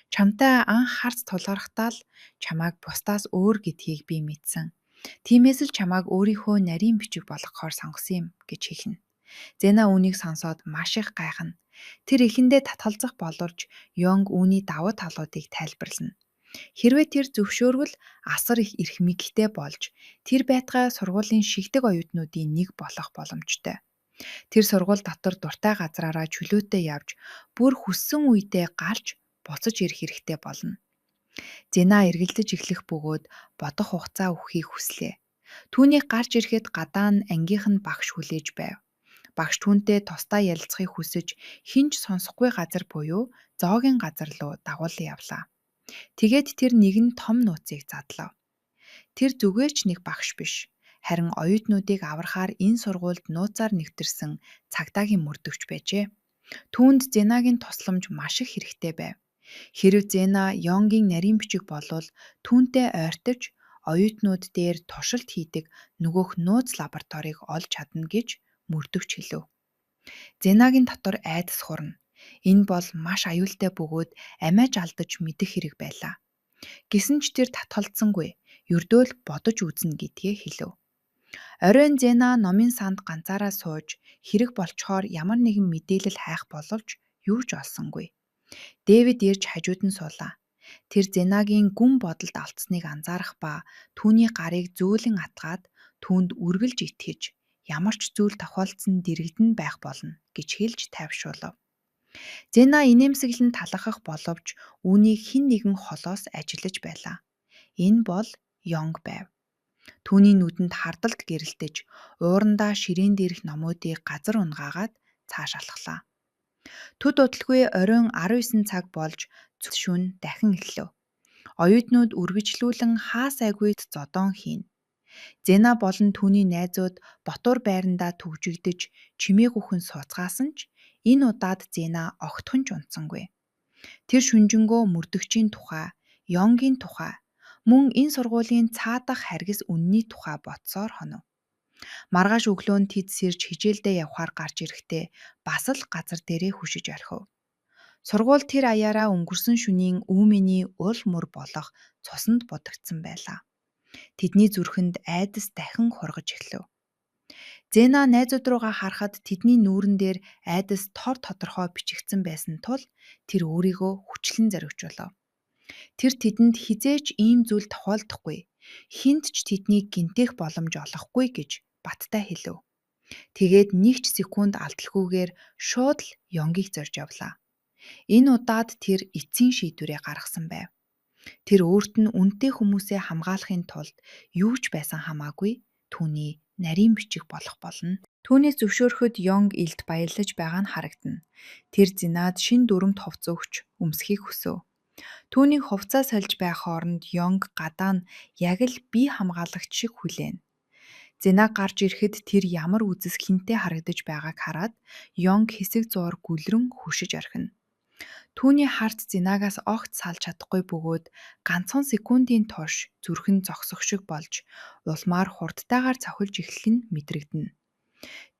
чамтай анх харц тулгархдаа л чамайг бусдаас өөр гэдгийг би мэдсэн. Тиймээс л чамайг өөрийнхөө нарийн бичиг болгохоор сонгосон юм гэж хэлнэ. Зена үүнийг сонсоод маш их гайхна. Тэр эхэндээ татгалзах боловч Йонг үүний давуу талуудыг тайлбарлана. Хэрвээ тэр зөвшөөрвөл асар их эрх мэдэлтэй болж тэр байтугай сургуулийн шигдэг оюутнуудын нэг болох боломжтой. Тэр сургууль дотор дуртай газраараа чөлөөтэй явж бүр хүссэн үедээ гарч буцаж ирэх хэрэгтэй болно. Зена эргэлдэж эхлэх бөгөөд бодох хугацаа өгөхийг хүслээ. Түүнийг гарч ирэхэд гадаа нь ангийнх нь багш хүлээж байв. Багш түүнтэй тусдаа ярилцахыг хүсэж хэн ч сонсохгүй газар буюу зоогийн газар руу дагуулan явлаа. Тэгээд тэр нэгэн том нууцыг задлав. Тэр зүгээр ч нэг багш биш. Харин оюутнуудыг аврахаар энэ сургуульд нууцаар нэвтэрсэн цагдаагийн мөрдөгч байжээ. Түүнд Зенагийн тусламж маш их хэрэгтэй байв. Хэрэв Зена Йонгийн нарийн бичиг болвол түүнтэй ойртож оюутнууд дээр туршилт хийдэг нөгөөх нууц лабораторийг олж чадна гэж мөрдөгч хэлэв. Зенагийн дотор айдас хурна. Энэ бол маш аюултай бөгөөд амиа жалдаж мэдэх хэрэг байлаа. Гэсэн ч тэр татгалзсангүй. Ердөө л бодож үзнэ гэдгээ хэлэв. Оройн Зена номын санд ганцаараа сууж хэрэг болцохоор ямар нэгэн мэдээлэл хайх боловч юу ч олсонгүй. Дэвид ирж хажууд нь суулаа. Тэр Зенагийн гүн бодолд алдсныг анзаарах ба түүний гарыг зөөлөн атгаад түүнд үргэлж итгэж ямар ч зүйл тохиолдсон дэргэдэн байх болно гэж хэлж тайвшруулав. Зена инээмсэглэн талархах боловч үүнийг хэн нэгэн холоос ажиллаж байлаа. Энэ бол Йонг байв. Түүний нүдэнд хардалт гэрэлтэж, уурандаа ширээн дээрх номуудыг газар унгаагаад цааш алхлаа. Төд удалгүй оройн 19 цаг болж шөнө дахин эхлэв. Оюутнууд үргэлжлүүлэн хаа сайгүй зодоон хийнэ. Зена болон түүний найзууд дотуур байрандаа түгжигдэж чимээгүйхэн сууцгаасан ч энэ удаад Зена огтхон ч унтсангүй. Тэр шүнжэнгөө мөрдөгчийн тухай, Йонгийн тухай, мөн энэ сургуулийн цаадах харгас үнэний тухай бодсоор хонов. Маргааш өглөө нь тэд сэрж хичээлдээ явхаар гарч ирэхдээ бас л газар дээрээ хөшиж орхив. Сургууль тэр аяараа өнгөрсөн шөнийн үүмэний ул мөр болох цуснд будагдсан байлаа. Тэдний зүрхэнд айдас дахин хургаж эхлэв. Зена найзууд руугаа харахад тэдний нүүрэн дээр айдас тор тодорхой бичигдсэн байсан тул тэр өөрийгөө хүчлэн зоригжуулав. Тэр тэдэнд хэзээ ч ийм зүйл тохиолдохгүй, хэнд ч тэднийг гэмтэх боломж олгохгүй гэж баттай хэлэв. Тэгээд нэг ч секунд алдалгүйгээр шууд л Йонгийг зорьж явлаа. Энэ удаад тэр эцсийн шийдвэрээ гаргасан байв. Тэр өөрт нь үнэтэй хүмүүсээ хамгаалахын тулд юу ч байсан хамаагүй түүний нарийн бичих болох болно. Түүнийг зөвшөөрөхөд Йонг илт баярлаж байгаа нь харагдана. Тэр Зинад шинэ дүрэмт хувцас өгч өмсөхийг хүсэв. Түүнийг хувцаа сольж байх хооронд Йонг гадаа нь яг л бие хамгаалагч шиг хүлээнэ. Зина гарч ирэхэд тэр ямар үзэсгэлэнтэй харагдаж байгааг хараад Йонг хэсэг зуур гүлрэн хөшиж орхино. Түүний харц Зинагаас огт салж чадахгүй бөгөөд ганцхан секундын турш зүрх нь зогсох шиг болж улмаар хурдтайгаар цохилж эхлэх нь мэдрэгдэнэ.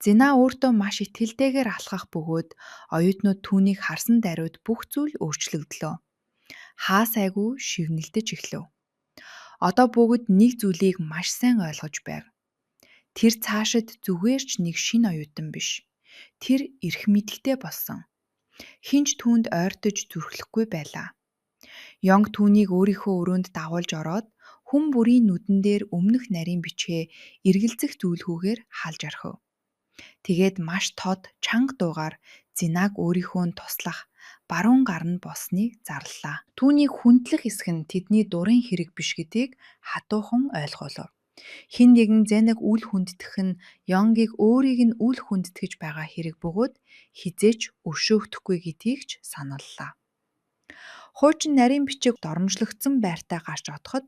Зина өөртөө маш итгэлтэйгээр алхах бөгөөд оюутнууд түүнийг харсан даруйд бүх зүйл өөрчлөгдлөө. Хаа сайгүй шивнэлдэж эхлэв. Одоо бүгд нэг зүйлийг маш сайн ойлгож байв. Тэр цаашид зүгээр ч нэг шинэ оюутан биш. Тэр эрх мэдэлтэй болсон. Хэн ч түүнд ойртож зүрхлэхгүй байлаа. Йонг түүнийг өөрийнхөө өрөөнд дагуулж ороод хүн бүрийн нүдэн дээр өмнөх нарийн бичгээ эргэлзэх зүйлгүйгээр халж орхив. Тэгээд маш тод чанга дуугаар Зинаг өөрийнхөө нь туслах баруун гар нь болсныг зарлалаа. Түүнийг хүндлэх эсэх нь тэдний дурын хэрэг биш гэдгийг хатуухан ойлгуулав. Хэн нэгэн Зенаг үл хүндэтгэх нь Йонгийг өөрийг нь үл хүндэтгэж байгаа хэрэг бөгөөд хэзээ ч өршөөгдөхгүй гэдгийг ч саналлаа. Хуучин нарийн бичиг доромжлогдсон байртай гарч одоход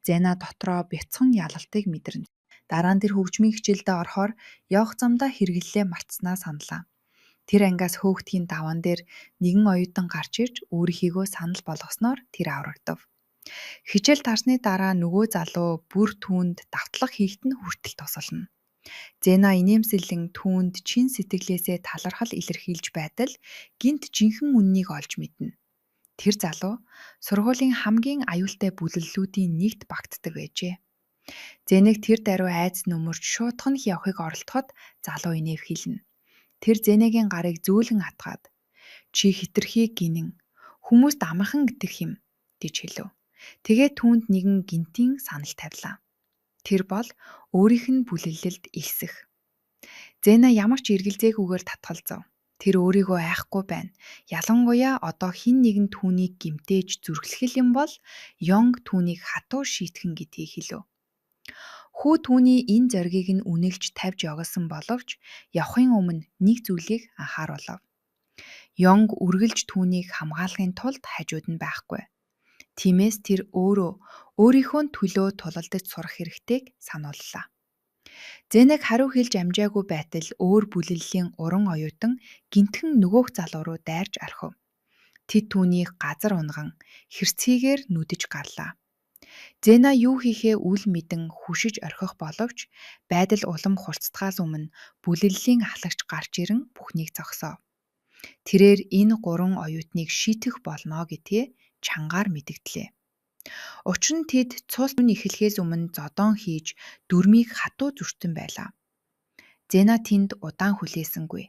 Зена дотроо бяцхан ялалтыг мэдэрнэ. Дараа нь тэр хөгжмийн хичээлдээ орохоор явах замдаа хэрэглэлээ мартсанаа саналаа. Тэр ангиас хөөгдгийн даваан дээр нэгэн оюутан гарч ирж өөрийнхийгөө санал болгосноор тэр аврагдав. Хичээл таарсны дараа нөгөө залуу бүр түүнд давтлага хийхэд нь хүртэл тусална. Зена инээмсэглэн түүнд чин сэтгэлээсээ талархал илэрхийлж байтал гэнэт жинхэнэ үнэнийг олж мэднэ. Тэр залуу сургуулийн хамгийн аюултай бүлэглэлүүдийн нэгт багтдаг байжээ. Зенэг тэр даруй айдас нөмөрч шуудхан явахыг оролдоход залуу инээв хэлнэ. Тэр Зенегийн гарыг зөөлөн атгаад "Чи хэтэрхий гинэн хүмүүст амархан гэтэх юм" гэж хэлэв. Тэгээд түүнд нэгэн гэнэтийн санал тавилаа. Тэр бол өөрийнх нь бүлэглэлд элсэх. Зена ямар ч эргэлзээгүйгээр татгалзав. Тэр өөрийгөө айхгүй байна. Ялангуяа одоо хэн нэгэн түүнийг гэмтээж зүрхлэх юм бол Йонг түүнийг хатуу шийтгэн гэдгийг хэлэв. Хүү түүний энэ зоригийг нь үнэлж тавьж ёголсон боловч явахын өмнө нэг зүйлийг анхааруулав. Йонг үргэлж түүнийг хамгаалахын тулд хажууд нь байхгүй. Тиймээс тэр өөрөө өөрийнхөө төлөө тулалдаж сурах хэрэгтэйг санууллаа. Зенэг хариу хэлж амжаагүй байтал өөр бүлэглэлийн уран оюутан гэнэтхэн нөгөөх залуу руу дайрч орхив. Тэд түүнийг газар унган хэрцгийгээр нүдэж гарлаа. Зена юу хийхээ үл мэдэн хүшиж орхих боловч байдал улам хурцдахаас өмнө бүлэглэлийн ахлагч гарч ирэн бүхнийг зогсоов. Тэрээр энэ гурван оюутныг шийтгэх болно гэдгээ чангаар мэдэгдлээ. Учир нь тэд цус эхлэхээс өмнө зодоон хийж дүрмийг хатуу зөрчсөн байлаа. Зена тэнд удаан хүлээсэнгүй.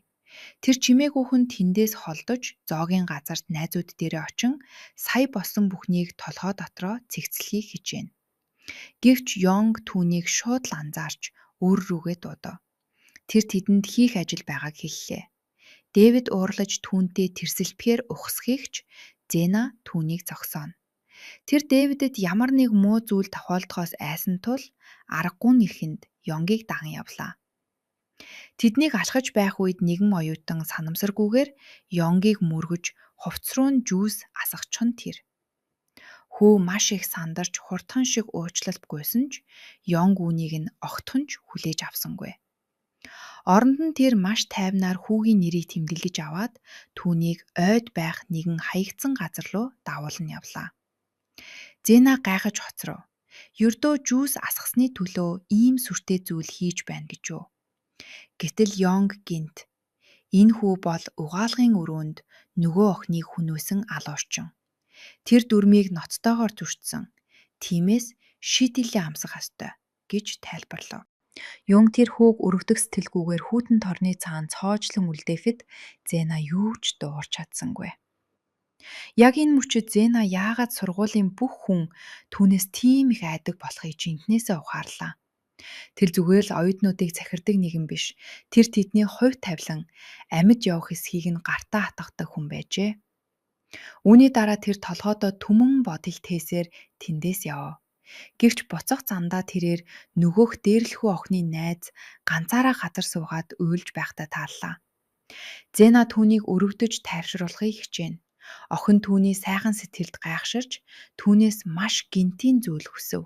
Тэр чимээгүйхэн тэндээс холдож зоогийн газарт найзууд дээрээ очин сая болсон бүхнийг толгой дотроо цэгцлэхийг хичээнэ. Гэвч Йонг түүнийг шууд л анзаарч өөр рүүгээ дуудав. Тэр тэдэнд хийх ажил байгааг хэллээ. Дэвид уурлаж түүнтэй тэрсэлбэхээр ухасхийг ч Зена түүнийг зогсооно. Тэр Дэвидэд ямар нэг муу зүйл тохиолдохоос айсан тул аргагүй нь ихэнд Йонгийг даган явлаа. Тэднийг алхаж байх үед нэгэн оюутан санамсаргүйгээр Йонгийг мөргөж хувцас руу нь жүүс асгачих нь тэр. Хүү маш их сандарч хурдхан шиг уучлалт гуйсан ч Йонг үүнийг нь огтхон ч хүлээж авсангүй. Оронд нь тэр маш тайвнаар хүүгийн нэрийг тэмдэглэж аваад түүнийг ойд байх нэгэн хаягдсан газар руу дагуулан явлаа. Зена гайхаж хоцров. Ердөө жүүс асгасны төлөө ийм сүртэй зүйл хийж байна гэж юу? Гэтэл Йонг гэнэт энэ хүү бол угаалгын өрөөнд нөгөө охиныг хүнөөсөн алуурчин. Тэр дүрмийг ноцтойгоор зөрчсөн. Тиймээс шийтгэлээ амсах ёстой гэж тайлбарлав. Юнг тэр хүүг өргөдөх сэтгэлгүйгээр хүйтэн торны цаана цоожлон үлдээхэд Зена юу ч дуугарч чадсангүй. Яг энэ мөчид Зена яагаад сургуулийн бүх хүн түүнээс тийм их айдаг болохыг жинхнээсээ ухаарлаа. Тэр зүгээр л оюутнуудыг захирдаг нэгэн биш. Тэр тэдний хувь тавилан амьд явах эсхийг нь гартаа хатгадаг хүн байжээ. Үүний дараа тэр толгойдоо түмэн бодол тээсээр тэндээс явв. Гэвч буцах замдаа тэрээр нөгөөх дээрлэхүү охины найз ганцаараа газар суугаад уйлж байхдаа тааллаа. Зена түүнийг өрөвдөж тайвшруулахыг хичээнэ. Охин түүний сайхан сэтгэлд гайхширч түүнээс маш гэнтийн зүйл хүсэв.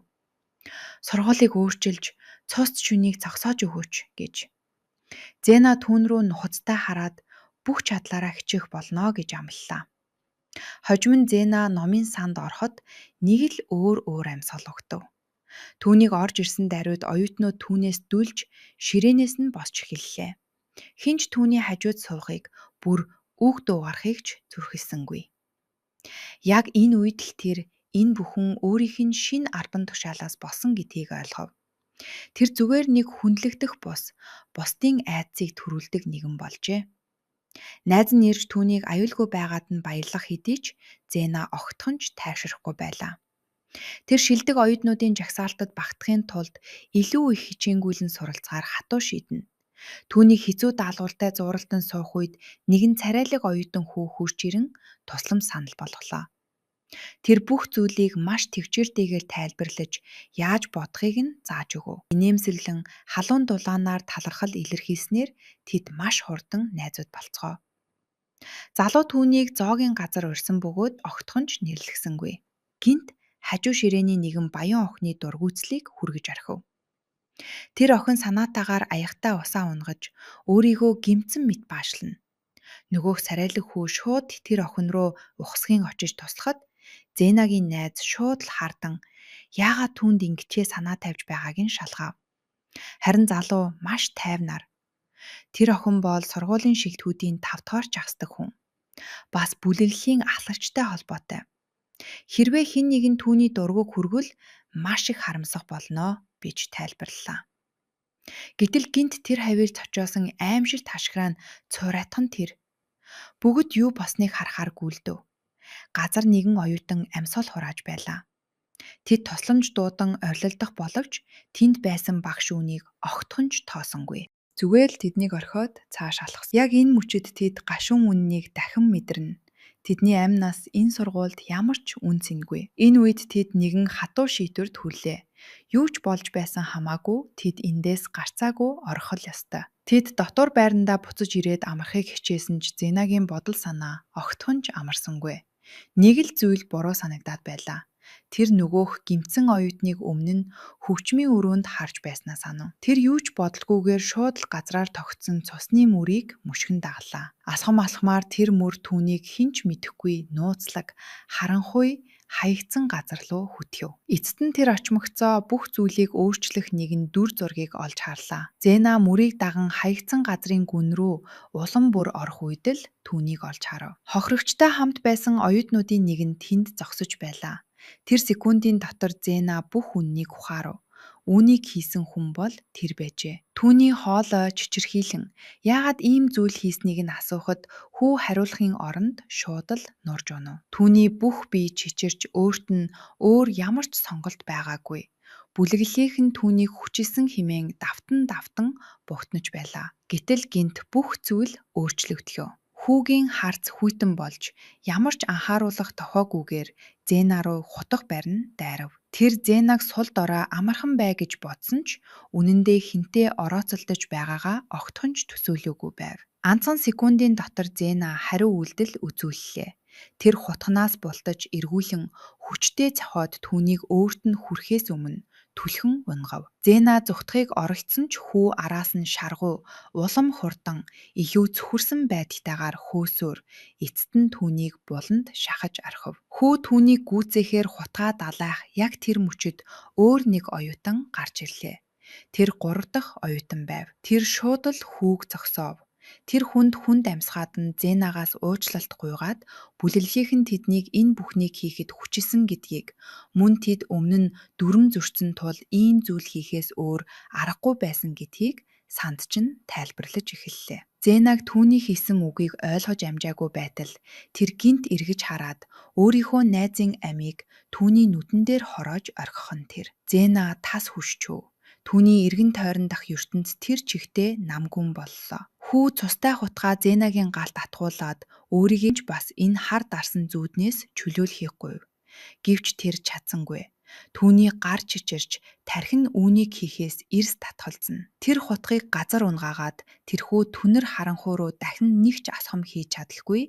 Сургуулийг өөрчилж цус шүнийг зогсоож өгөөч гэж. Зена түүн рүү нухацтай хараад бүх чадлаараа хичээх болно гэж амлалаа. Хожим нь Зена номын санд ороход нэг л өөр өөр амьсгал өгдөв. Түүнийг орж ирсэн даруйд оюутнууд түүнээс дүлж ширээнээс нь босч эхэллээ. Хэн ч түүний хажууд суухыг бүр үг дуугарахыг ч зүрхэлсэнгүй. Яг энэ үед л тэр энэ бүхэн өөрийнх нь шинэ албан тушаалаас болсон гэдгийг ойлгов. Тэр зүгээр нэг хүндлэгдэх бус бусдын айдсыг төрүүлдэг нэгэн болжээ. Найз нь ирж түүнийг аюулгүй байгаад нь баярлах хэдий ч Зена огтхон ч тайвшрахгүй байлаа. Тэр шилдэг оюутнуудын жагсаалтад багтахын тулд илүү их хичээнгүйлэн суралцахаар хатуу шийднэ. Түүнийг хэцүү даалгавартай зууралтанд суух үед нэгэн царайлаг оюутан хүү хурж ирэн тусламж санал болголоо. Тэр бүх зүйлийг маш тэвчээртэйгээр тайлбарлаж яаж бодохыг нь зааж өгөв. Инээмсэглэн халуун дулаанаар талархал илэрхийлснээр тэд маш хурдан найзууд болцгоо. Залуу түүнийг зоогийн газар урьсан бөгөөд огтхон ч нэрлэхсэнгүй. Гинт хажуу ширээний нэгэн баян охины дургүйцлийг хүргэж орхив. Тэр охин санаатаагаар аягтай усаа унгаж өөрийгөө гэмцэн мэт баашлана. Нөгөөх царайлаг хүү шууд тэр охин руу ухасхийн очиж туслахад Зенагийн найз шууд л хардан яагаад түүнд ингэчээ санаа тавьж байгааг нь шалгав. Харин залуу маш тайвнаар тэр охин бол сургуулийн шилтгүүдийн 5 дугаар чагсдаг хүн. Бас бүлэглэлийн ахлагчтай холбоотой. Хэрвээ хэн нэгэн түүний дургуг хүргвэл маш их харамсах болно гэж тайлбарлалаа. Гэтэл гинт тэр хавийг цочоосон аимшигт хашгираа нь цуурайтах нь тэр. Бүгд юу болсныг харахаар гүйлдэв. Газар нэгэн оюутан амьсгал хурааж байлаа. Тэд тусламж дуудан орилолдох боловч тэнд байсан багш үүнийг огтхон ч тоосонгүй. Зүгээр л тэднийг орхиод цааш алхсан. Яг энэ мөчид тэд гашуун үннийг дахин мэдэрнэ. Тэдний амь нас энэ сургуульд ямар ч үн цэнгүй. Энэ үед тэд нэгэн хатуу шийдвэрт хүрлээ. Юу ч болж байсан хамаагүй тэд эндээс гарцаагүй орох л ёстой. Тэд дотуур байрандаа буцаж ирээд амрахыг хичээсэн ч Зенагийн бодол санаа огтхон ч амарсангүй. Нэг л зүйл буруу санагдаад байлаа. Тэр нөгөөх гэмтсэн оюутныг өмнө нь хөгжмийн өрөөнд харж байснаа санав. Тэр юу ч бодолгүйгээр шууд л газраар тогтсон цусны мөрийг мөшгөн дагалаа. Алхам алхмаар тэр мөр түүнийг хэн ч мэдэхгүй нууцлаг харанхуй хаягдсан газар руу хөтгөв. Эцэст нь тэр очмогцоо бүх зүйлийг өөрчлөх нэгэн дүр зургийг олж харлаа. Зена мөрийг даган хаягдсан газрын гүн рүү улам бүр орох үед л түүнийг олж харав. Хохирогчтой хамт байсан оюутнуудын нэг нь тэнд зогсож байлаа. Тэр секундын дотор Зена бүх үннийг ухаарав. Үүнийг хийсэн хүн бол тэр байжээ. Түүний хоолой чичирхийлэн яагаад ийм зүйл хийснийг нь асуухад хүү хариулахын оронд шууд л нурж унав. Түүний бүх бие чичирч өөрт нь өөр ямар ч сонголт байгаагүй. Бүлэглэлийнх нь түүнийг хүчилсэн хэмээн давтан давтан бугтнаж байлаа. Гэтэл гэнэт бүх зүйл өөрчлөгдлөө. Хүүгийн харц хүйтэн болж ямар ч анхааруулах тохиогүйгээр Зена руу хутга барин дайрав. Тэр Зенаг сул дорой амархан бай гэж бодсон ч үнэндээ хэнтэй орооцолдож байгаагаа огтхон ч төсөөлөөгүй байв. Ганцхан секундын дотор Зена хариу үйлдэл үзүүллээ. Тэр хутганаас бултаж эргүүлэн хүчтэй цохиод түүнийг өөрт нь хүрэхээс өмнө түлхэн унгав. Зена зүхтахыг оролдсон ч хүү араас нь шаргуу улам хурдан илүү цөхөрсөн байдалтайгаар хөөсөөр эцэст нь түүнийг буланд шахаж орхив. Хүү түүнийг гүйцээхээр хутгаа далайх яг тэр мөчид өөр нэг оюутан гарч ирлээ. Тэр 3 дахь оюутан байв. Тэр шууд л хүүг зогсоов. Тэр хүнд хүнд амьсгаад нь Зенагаас уучлалт гуйгаад бүлэглэлийнх нь тэднийг энэ бүхнийг хийхэд хүчилсэн гэдгийг мөн тэд өмнө нь дүрэм зөрчсөн тул ийм зүйл хийхээс өөр аргагүй байсан гэдгийг санд чинь тайлбарлаж эхэллээ. Зенаг түүний хэлсэн үгийг ойлгож амжаагүй байтал тэр гэнэт эргэж хараад өөрийнхөө найзын амийг түүний нүдэн дээр хороож орхих нь тэр. Зена тас хүшчөө. Түүний эргэн тойрон дах ертөнц тэр чигтээ нам гүн боллоо. Хүү цустай хутгаа Зенагийн галд атгуулаад өөрийг ч бас энэ хар дарсан зүүднээс чөлөөлөхийг гуйв. Гэвч тэр чадсангүй. Түүний гар чичирч тархи нь үүнийг хийхээс эрс татгалзна. Тэр хутгийг газар унгаагаад тэрхүү түнэр харанхуй руу дахин нэг ч асхам хийж чадалгүй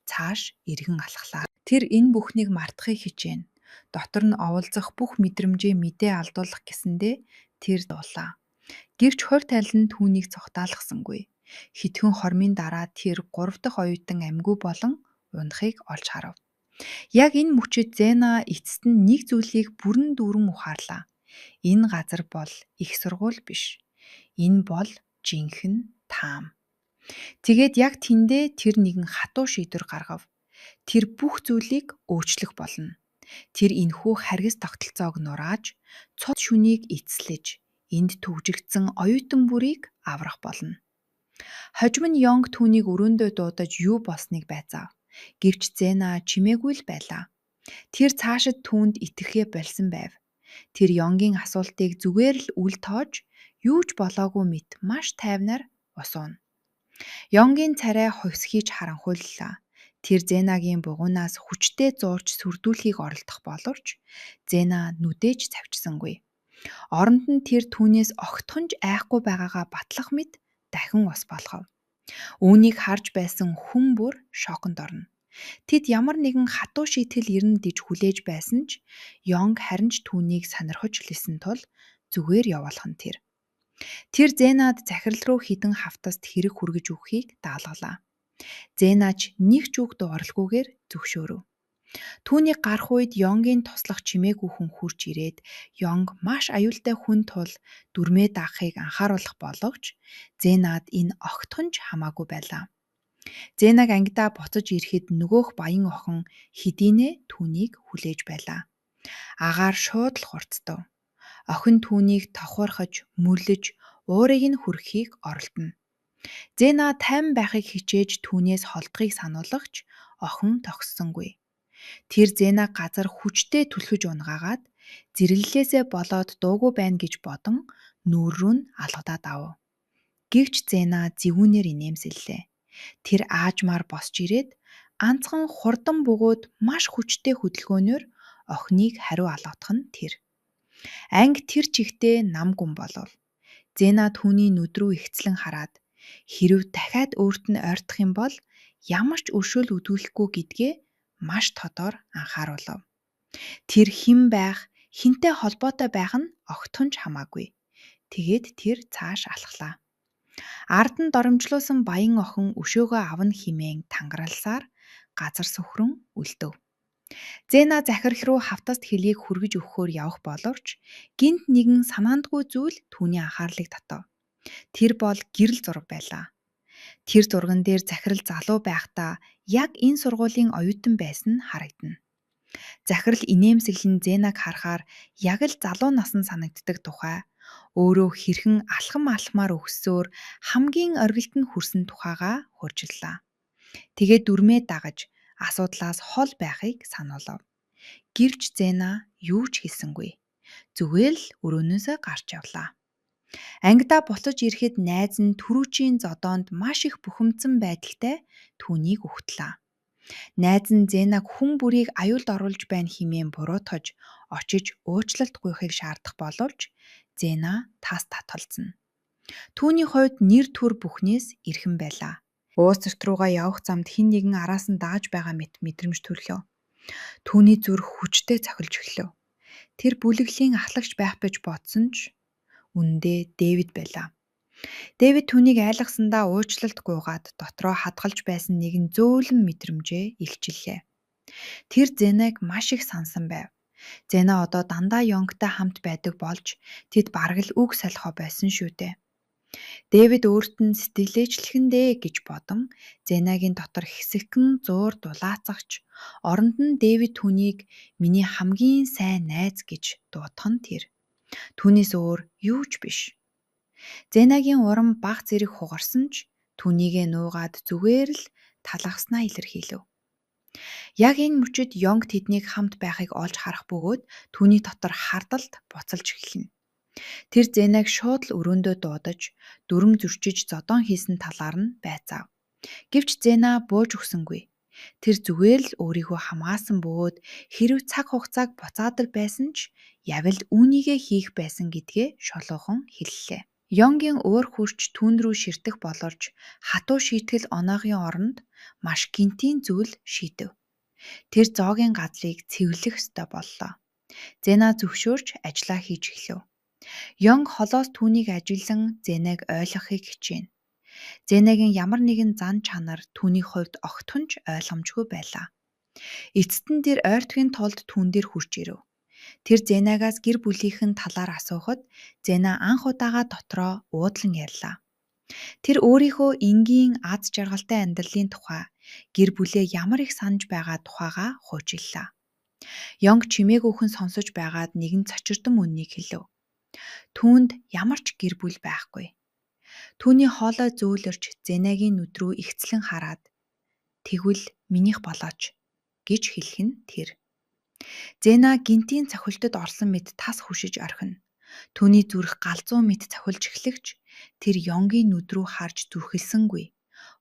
цааш эргэн алхлаа. Тэр энэ бүхнийг мартахыг хичээнэ. Дотор нь оволцох бүх мэдрэмжээ мэдээ алдуулах гэсэндээ тэр дуулаа. Гэвч хорь танил нь түүнийг цухтаалгасангүй. Хэдхэн хормын дараа тэр 3 дахь оюутан амьгүй болон унахыг олж харав. Яг энэ мөчид Зена эцэст нь нэг зүйлийг бүрэн дүүрэн ухаарлаа. Энэ газар бол их сургууль биш. Энэ бол жинхэнэ таам. Тэгээд яг тэндээ тэр нэгэн хатуу шийдвэр гаргав. Тэр бүх зүйлийг өөрчлөх болно. Тэр энэхүү харгас тогтолцоог нурааж, цод шүнийг эцэслэж, энд түгжигдсэн оюутан бүрийг аврах болно. Хожим нь Йонг түүнийг өрөөндөө дуудаж юу болсныг байцаав. Гэвч Зена чимээгүй л байлаа. Тэр цаашид түүнд итгэхээ больсон байв. Тэр Йонгийн асуултыг зүгээр л үл тоож, юу ч болоогүй мэт маш тайвнаар усууна. Йонгийн царай хувьсхийж харанхуйллаа. Тэр Зенагийн бугуунаас хүчтэй зуурч сүрдүүлэхийг оролдох боловч Зена нүдээж цавчсангүй. Оронд нь тэр түүнээс огтхон ч айхгүй байгаагаа батлах мэт дахин ус болгов. Үүнийг харж байсан хүн бүр шоконд орно. Тэд ямар нэгэн хатуу шийтгэл ирнэ гэж хүлээж байсан ч Йонг харин ч түүнийг сонирхож лисэн тул зүгээр явуулах нь тэр. Тэр Зенад захирал руу хэдэн хавтаст хэрэг хүргэж өгөхийг даалгалаа. Зенач нэг ч үг дууралгүйгээр зөвшөөрөв. Түүний гарах үед Йонгийн туслах чимээгүй хүн хурж ирээд Йонг маш аюултай хүн тул дүрмээ дагахыг анхааруулах боловч Зенад энэ огтхон ч хамаагүй байлаа. Зенаг ангидаа буцаж ирэхэд нөгөөх баян охин хэдийнээ түүнийг хүлээж байлаа. Агаар шууд л хурцдав. Охин түүнийг тохуурхаж, мөрлөж, уурыг нь хүргэхийг оролдоно. Зена тайван байхыг хичээж түүнээс холдохыг сануулгах ч охин тогссонгүй. Тэр Зена газар хүчтэй түлхэж унгаагаад зэрэглэлээсээ болоод дуугүй байна гэж бодон нүүр рүү нь алгадаад авав. Гэвч Зена зэвүүнээр инээмсэглээ. Тэр аажмаар босч ирээд анцхан хурдан бөгөөд маш хүчтэй хөдөлгөөнөөр охиныг хариу алгадах нь тэр. Анги тэр чигтээ нам гүн болов. Зена түүний нүд рүү ихцлэн хараад хэрв дахиад өөрт нь ойртох юм бол ямар ч өршөөл үзүүлэхгүй гэдгээ маш тодор анхааруулав. Тэр хэн байх, хэнтэй холбоотой байх нь огтхон ч хамаагүй. Тэгээд тэр цааш алхлаа. Ард нь доромжлуулсан баян охин өшөөгөө авна хэмээн тангаралсаар газар сөхрөн үлдэв. Зена захирал руу хавтаст хэлийг хүргэж өгөхөөр явах боловч гэнэт нэгэн санаандгүй зүйл түүний анхаарлыг татав. Тэр бол гэрэл зураг байлаа. Тэр зурган дээр захирал залуу байхдаа яг энэ сургуулийн оюутан байсан нь харагдана. Захирал инээмсэглэн Зенаг харахаар яг л залуу насан санагддаг тухай өөрөө хэрхэн алхам алхмаар өссөөр хамгийн оргилд нь хүрсэн тухайгаа хуржиллаа. Тэгээд дүрмээ дагаж асуудлаас хол байхыг сануулав. Гэвч Зена юу ч хэлсэнгүй. Зүгээр л өрөөнөөсөө гарч явлаа. Ангидаа буцаж ирэхэд найз нь түрүүчийн зодоонд маш их бухимдсан байдалтай түүнийг угтлаа. Найз нь Зенаг хүн бүрийг аюулд оруулж байна хэмээн буруутгаж очиж уучлалт гуйхыг шаардах боловч Зена тас татгалзна. Түүний хувьд нэр төр бүхнээс эрхэм байлаа. Уус зүрт рүүгээ явах замд хэн нэгэн араас нь дагаж байгаа мэт мэдрэмж төрлөө. Түүний зүрх хүчтэй цохилж эхлэв. Тэр бүлэглэлийн ахлагч байх гэж бодсон ч үнэндээ Дэвид байлаа. Дэвид түүнийг айлгасандаа уучлалт гуйгаад дотроо хадгалж байсан нэгэн зөөлөн мэдрэмжээ илчиллээ. Тэр Зенаг маш их сансан байв. Зена одоо дандаа Йонгтой хамт байдаг болж тэд бараг л үг солихоо байсан шүү дээ. Дэвид өөрт нь сэтгэлээчлэхэн дээ гэж бодон Зенагийн дотор хэсэгхэн зуур дулаацагч оронд нь Дэвид түүнийг миний хамгийн сайн найз гэж дуудах нь тэр. Түүнээс өөр юу ч биш. Зенагийн урам бага зэрэг хугарсан ч Түүнийгээ нуугаад зүгээр л талархснаа илэрхийлэв. Яг энэ мөчид Йонг тэднийг хамт байхыг олж харах бөгөөд түүний дотор хардалт буцалж эхэлнэ. Тэр Зэнаг шууд л өрөөндөө дуудаж, дүрэм зөрчиж зодоон хийсэн талаар нь байцаав. Гэвч Зэна бууж өгсөнгүй. Тэр зүгээр л өөрийгөө хамгаалсан бөгөөд хэрэв цаг хугацааг буцаадаг байсан ч явил үүнийгээ хийх байсан гэдгээ шулуухан хэллээ. Йонгийн уур хурч түүн рүү ширтэх боловч хатуу шийтгэл оноогийн оронд маш гэнтийн зүйл шийдэв. Тэр зоогийн газрыг цэвэрлэх ёстой боллоо. Зэна зөвшөөрч ажлаа хийж эхлэв. Йонг холоос түүнийг ажиглан Зэнаг ойлгохыг хичээнэ. Зэнагийн ямар нэгэн зан чанар түүний хувьд огтхон ч ойлгомжгүй байлаа. Эцэст нь тэр ойртохын тулд түүн дээр хүрч ирэв. Тэр Зэнагаас гэр бүлийнх нь талаар асуухад Зэна анх удаага дотроо уудлан ярьлаа. Тэр өөрийнхөө энгийн аз жаргалтай амьдралын тухай, гэр бүлээ ямар их санаж байгаа тухайгаа хуучиллаа. Йонг чимээгүйхэн сонсож байгаад нэгэн цочирдон үнэнийг хэлэв. Түүнд ямар ч гэр бүл байхгүй. Түүний хоолой зөөлөрч Зэнагийн нүд рүү эгцлэн хараад "Тэгвэл минийх болооч" гэж хэлэх нь тэр. Зэна гэнтийн цохилтод орсон мэт тас хөшиж орхино. Түүний зүрх галзуу мэт цохилж эхлэхч тэр Йонгийн нүд рүү харж зүрхэлсэнгүй.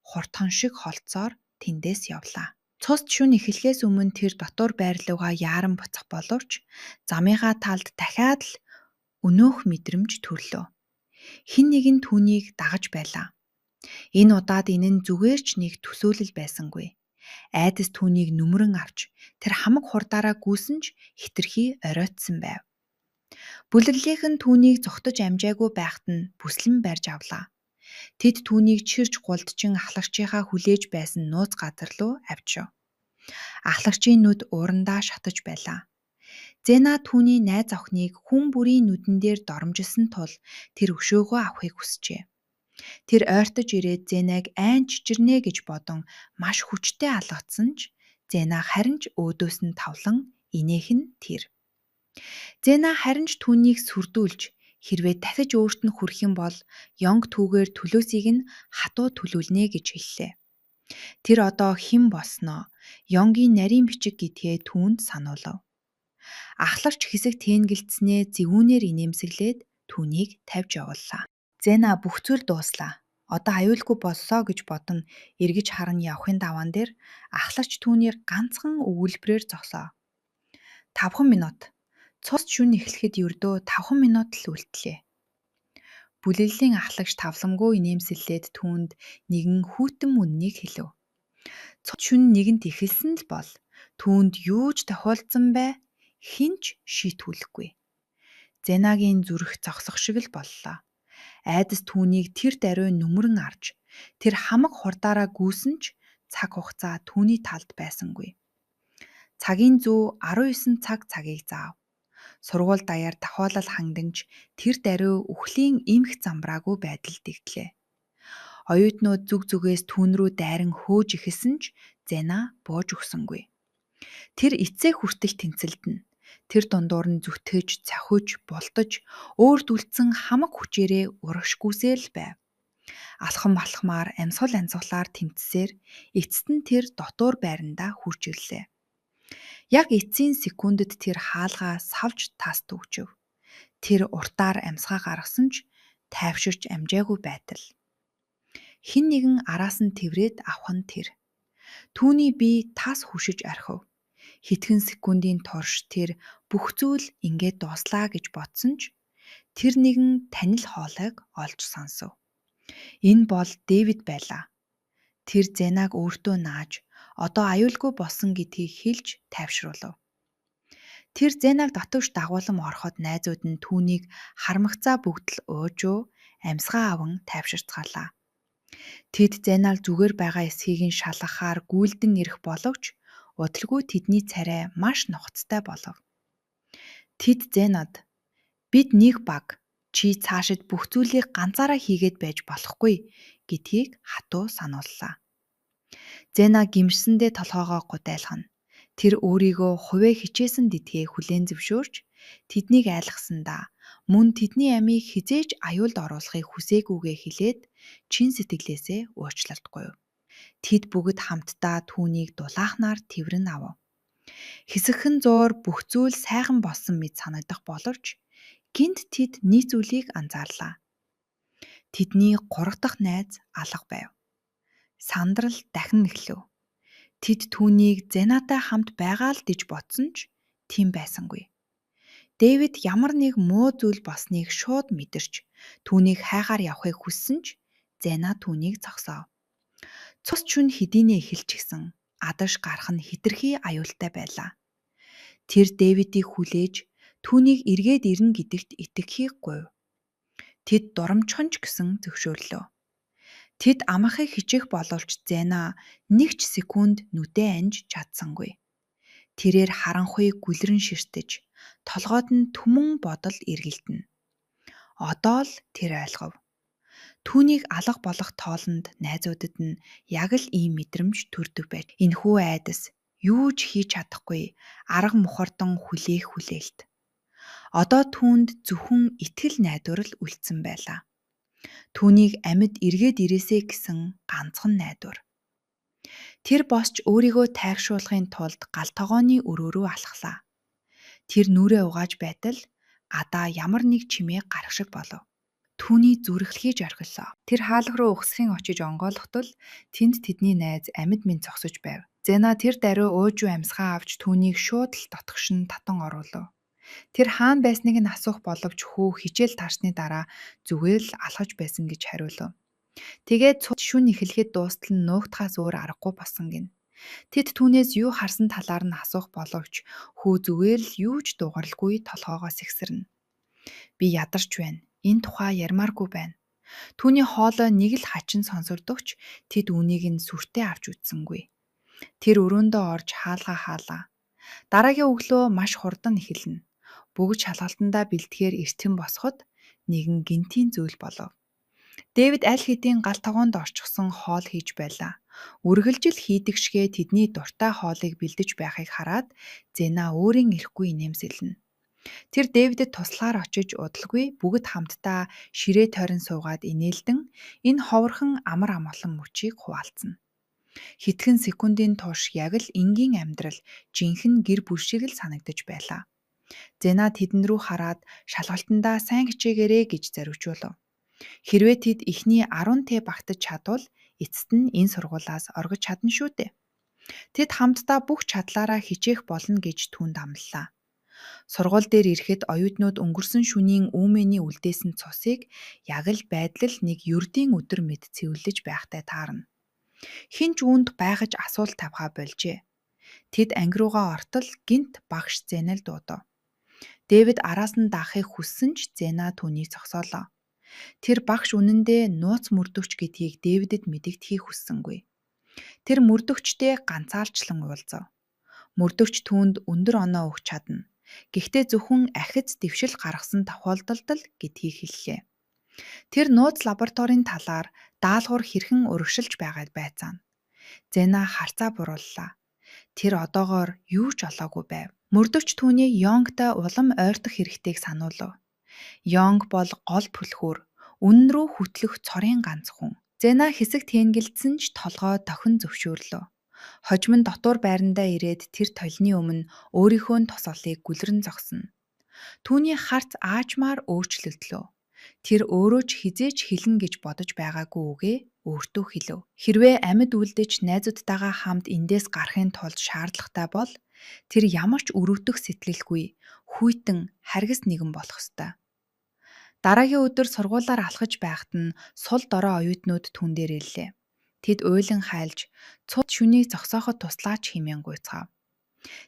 Хурдхан шиг холцоор тэндээс явлаа. Цуст шөнө эхлэхээс өмнө тэр дотуур байр руугаа яаран буцах боловч замынхаа талд дахиад л өнөөх мэдрэмж төрлөө. Хэн нэгэн түүнийг дагаж байлаа. Энэ удаад энэ нь зүгээр ч нэг төсөөлөл байсангүй. Айдас түүнийг нүмерэн авч тэр хамаг хурдаараа гүйсэн ч хэтэрхий оройтсон байв. Бүлэглэлийнх нь түүнийг зугтаж амжаагүй байхад нь бүслэн барьж авлаа. Тэд түүнийг чирч гулдчин ахлагчийнхаа хүлээж байсан нууц газар руу авчив. Ахлагчийн нүд уурандаа шатаж байлаа. Зэна түүний найз охиныг хүн бүрийн нүдэн дээр доромжилсон тул тэр өшөөгөө авахыг хүсжээ. Тэр ойртож ирээд Зэнаг айн чичирнэ гэж бодон маш хүчтэй алгацсан ч Зэна харин ч өөдөөс нь тавлан инээх нь тэр. Зэна харин ч түүнийг сүрдүүлж хэрвээ дахиж өөрт нь хүрэх юм бол Йонг түүгээр төлөөсийг нь хатуу төлүүлнэ гэж хэллээ. Тэр одоо хэн болсноо Йонгийн нарийн бичиг гэдгээ түүнд сануулав. Ахлагч хэсэг тэнгэлдсэнээ зэвүүнээр инээмсэглээд түүнийг тавьж явууллаа. Зэна бүх зүйл дууслаа. Одоо аюулгүй боллоо гэж бодон эргэж харан явахын даваан дээр ахлагч түүнийг ганцхан өгүүлбэрээр зогсоо. 5 минут. Цус шөнө эхлэхэд ердөө 5 минут л үлдлээ. Бүлэглэлийн ахлагч тавламгүй инээмсэглээд түүнд нэгэн хүйтэн үнэнийг хэлэв. Цус шөнө нэгэнд эхэлсэн л бол түүнд юу ч тохиолдсон бай хэн ч шийтгүүлэхгүй. Зэнагийн зүрх зогсох шиг л боллоо. Айдас түүнийг тэр даруй нүмерэн арж тэр хамаг хурдаараа гүйсэн ч цаг хугацаа түүний талд байсангүй. Цагийн зүү 19 цаг цагийг заав. Сургууль даяар тохиолол хангадж тэр даруй үхлийн эмх замбраагүй байдал дэгдлээ. Оюутнууд зүг зүгээс түүн рүү дайран хөөж эхэлсэн ч Зэна бууж өгсөнгүй. Тэр эцээ хүртэл тэнцэлдэнэ. Тэр дундуур нь зүтгэж, цохиж, бултаж, өөрт үлдсэн хамаг хүчээрээ урагшгүйсээр л байв. Алхам алхмаар, амьсгал амьсгалаар тэмцсээр эцэст нь тэр дотуур байрандаа хүрч ирлээ. Яг эцсийн секундэд тэр хаалгаа савж тас түгжив. Тэр уртаар амьсгаа гаргасан ч тайвширч амжаагүй байтал. Хэн нэгэн араас нь тэврээд авах нь тэр. Түүний бие тас хөшиж орхив. Хэдхэн секундын турш тэр бүх зүйл ингээд дууслаа гэж бодсон ч тэр нэгэн танил хоолойг олж сонсов. Энэ бол Дэвид байлаа. Тэр Зэнаг өөртөө нааж одоо аюулгүй болсон гэдгийг хэлж тайвшруулав. Тэр Зэнаг дотогш дагуулan ороход найзууд нь түүнийг харамгацаа бүгд л уужуу амьсгаа аван тайвширцгаалаа. Тэд Зэнаг зүгээр байгаа эсхийг нь шалгахаар гүйлдэн ирэх боловч удалгүй тэдний царай маш нухацтай болов. Тэд Зэнад бид нэг баг чи цаашид бүх зүйлийг ганцаараа хийгээд байж болохгүй гэдгийг хатуу санууллаа. Зэна гэмшсэндээ толгойгоо гудайлгана. Тэр өөрийгөө хувиа хичээсэн гэдгээ хүлээн зөвшөөрч тэднийг айлгасандаа Мөн тэдний амийг хэзээ ч аюулд оруулахыг хүсээгүйгээ хэлээд чин сэтгэлээсээ уучлалт гуйв. Тэд бүгд хамтдаа түүнийг дулаахнаар тэврэн авав. Хэсэгхэн зуур бүх зүйл сайхан болсон мэт санагдах боловч гэнэт тэд нэг зүйлийг анзаарлаа. Тэдний гурав дахь найз алга байв. Сандрал дахин эхлэв. Тэд түүнийг Зенатай хамт байгаа л гэж бодсон ч тийм байсангүй. Дэвид ямар нэг муу зүйл болсныг шууд мэдэрч түүнийг хайхаар явахыг хүссэн ч Зена түүнийг зогсоов. Цус шөнө хэдийнээ эхэлчихсэн адаш гарах нь хэтэрхий аюултай байлаа. Тэр Дэвидийг хүлээж түүнийг эргээд ирнэ гэдэгт итгэхийг гуйв. Тэд дурамжхан ч гэсэн зөвшөөрлөө. Тэд амрахыг хичээх боловч Зена нэг ч секунд нүдээ аньж чадсангүй. Тэрээр харанхуй гүлрэн ширтэж, толгойд нь түмэн бодол эргэлдэнэ. Одоо л тэр ойлгов. Түүнийг алга болох тоолонд найзуудад нь яг л ийм мэдрэмж төрдөг байж. Энэхүү айдас юу ч хийж чадахгүй арга мухардан хүлээх хүлээлт. Одоо түүнд зөвхөн итгэл найдвар л үлдсэн байлаа. Түүнийг амьд эргээд ирээсэй гэсэн ганцхан найдвар. Тэр босч өөрийгөө тайвшруулахын тулд гал тогооны өрөө рүү алхлаа. Тэр нүрээ угааж байтал гадаа ямар нэг чимээ гарах шиг болов. Түүний зүрх хийж орхилоо. Тэр хаалга руу угсрын очиж онгойлгоход л тэнд тэдний найз амьд минь зогсож байв. Зена тэр даруй уужуу амьсгаа авч түүнийг шууд л дотгош нь татан оруулав. Тэр хаана байсныг нь асуух боловч хүү хичээл таарсны дараа зүгээр л алхаж байсан гэж хариулав. Тэгээд цус шөнө эхлэхэд дуустал нь нуугдахаас өөр аргагүй болсон гэнэ. Тэд түүнээс юу харсан талаар нь асуух боловч хүү зүгээр л юу ч дуугаралгүй толгойгоо сэгсэрнэ. Би ядарч байна. Энэ тухай ярьмааргүй байна. Түүний хоолой нэг л хачин сонсогдогч тэд үүнийг нь сүртэй авч үзсэнгүй. Тэр өрөөндөө орж хаалгаа хаалаа. Дараагийн өглөө маш хурдан эхэлнэ. Бүгд шалгалтандаа бэлтгэхээр эртхэн босоход нэгэн гэнэтийн зүйл болов. Дэвид аль хэдийн гал тогоонд орчихсон хоол хийж байлаа. Үргэлжил хийдэг шигээ тэдний дуртай хоолыг бэлдэж байхыг хараад Зена өөрийн эрэхгүй инээмсэглэнэ. Тэр Дэвидэд туслахаар очиж удалгүй бүгд хамтдаа ширээ тойрон суугаад инээлдэн энэ ховорхон амар амгалан мөчийг хуваалцана. Хэдхэн секундын турш яг л энгийн амьдрал жинхэнэ гэр бүл шиг л санагдаж байлаа. Зена тэдэн рүү хараад шалгалтандаа сайн хичээгээрэй гэж зоригжуулав. Хэрвээ тэд эхний 10 Т багтаж чадвал эцэст нь энэ сургуулиас оргиж чадна шүү дээ. Тэд хамтдаа бүх чадлаараа хичээх болно гэж түүнд амлалаа. Сургууль дээр ирэхэд оюутнууд өнгөрсөн шөнийн үүмэний үлдээсэн цусыг яг л байдал нэг ердийн өдөр мэт цэвэрлэж байхтай таарна. Хэн ч үүнд байгаж асуулт тавихаа больжээ. Тэд анги руугаа ортол гэнэт багш Зенэл дуудав. Дэвид араас нь дагахыг хүссэн ч Зена түүнийг зогсоолоо. Тэр багш үнэндээ нууц мөрдөгч гэдгийг Дэвидэд мэдэгдэхийг хүссэнгүй. Тэр мөрдөгчтэй ганцаарчлан уулзав. Мөрдөгч түүнд өндөр оноо өгч чадна. Гэхдээ зөвхөн ахиц дэвшил гаргасан тохиолдолд л гэдгийг хэллээ. Тэр нууц лабораторийн талаар даалгавар хэрхэн урагшилж байгааг байцаана. Зена харцаа бурууллаа. Тэр одоогоор юу ч олоогүй байв. Мөрдөгч түүнийг Йонгтой улам ойртох хэрэгтэйг сануулав. Йонг бол гол түлхүүр, үнэн рүү хөтлөх цорын ганц хүн. Зена хэсэг тэнгэлдсэн ч толгой тохин зөвшөөрлөө. Хожим нь дотуур байрандаа ирээд тэр толины өмнө өөрийнхөө нь тосголыг гүлрэн зогсно. Түүний харц аажмаар өөрчлөгдлөө. Тэр өөрөө ч хэзээ ч хэлнэ гэж бодож байгаагүй үгээ өөртөө хэлэв. Хэрвээ амьд үлдэж найзуудтайгаа хамт эндээс гарахын тулд шаардлагатай бол тэр ямар ч өрөвдөх сэтгэлгүй хүйтэн харгас нэгэн болох ёстой. Дараагийн өдөр сургуулиар алхаж байхад нь сул дорой оюутнууд түүн дээр ирлээ. Тэд уйлан хайлж цус шүнийг зогсооход туслаач хэмээн гуйцгаав.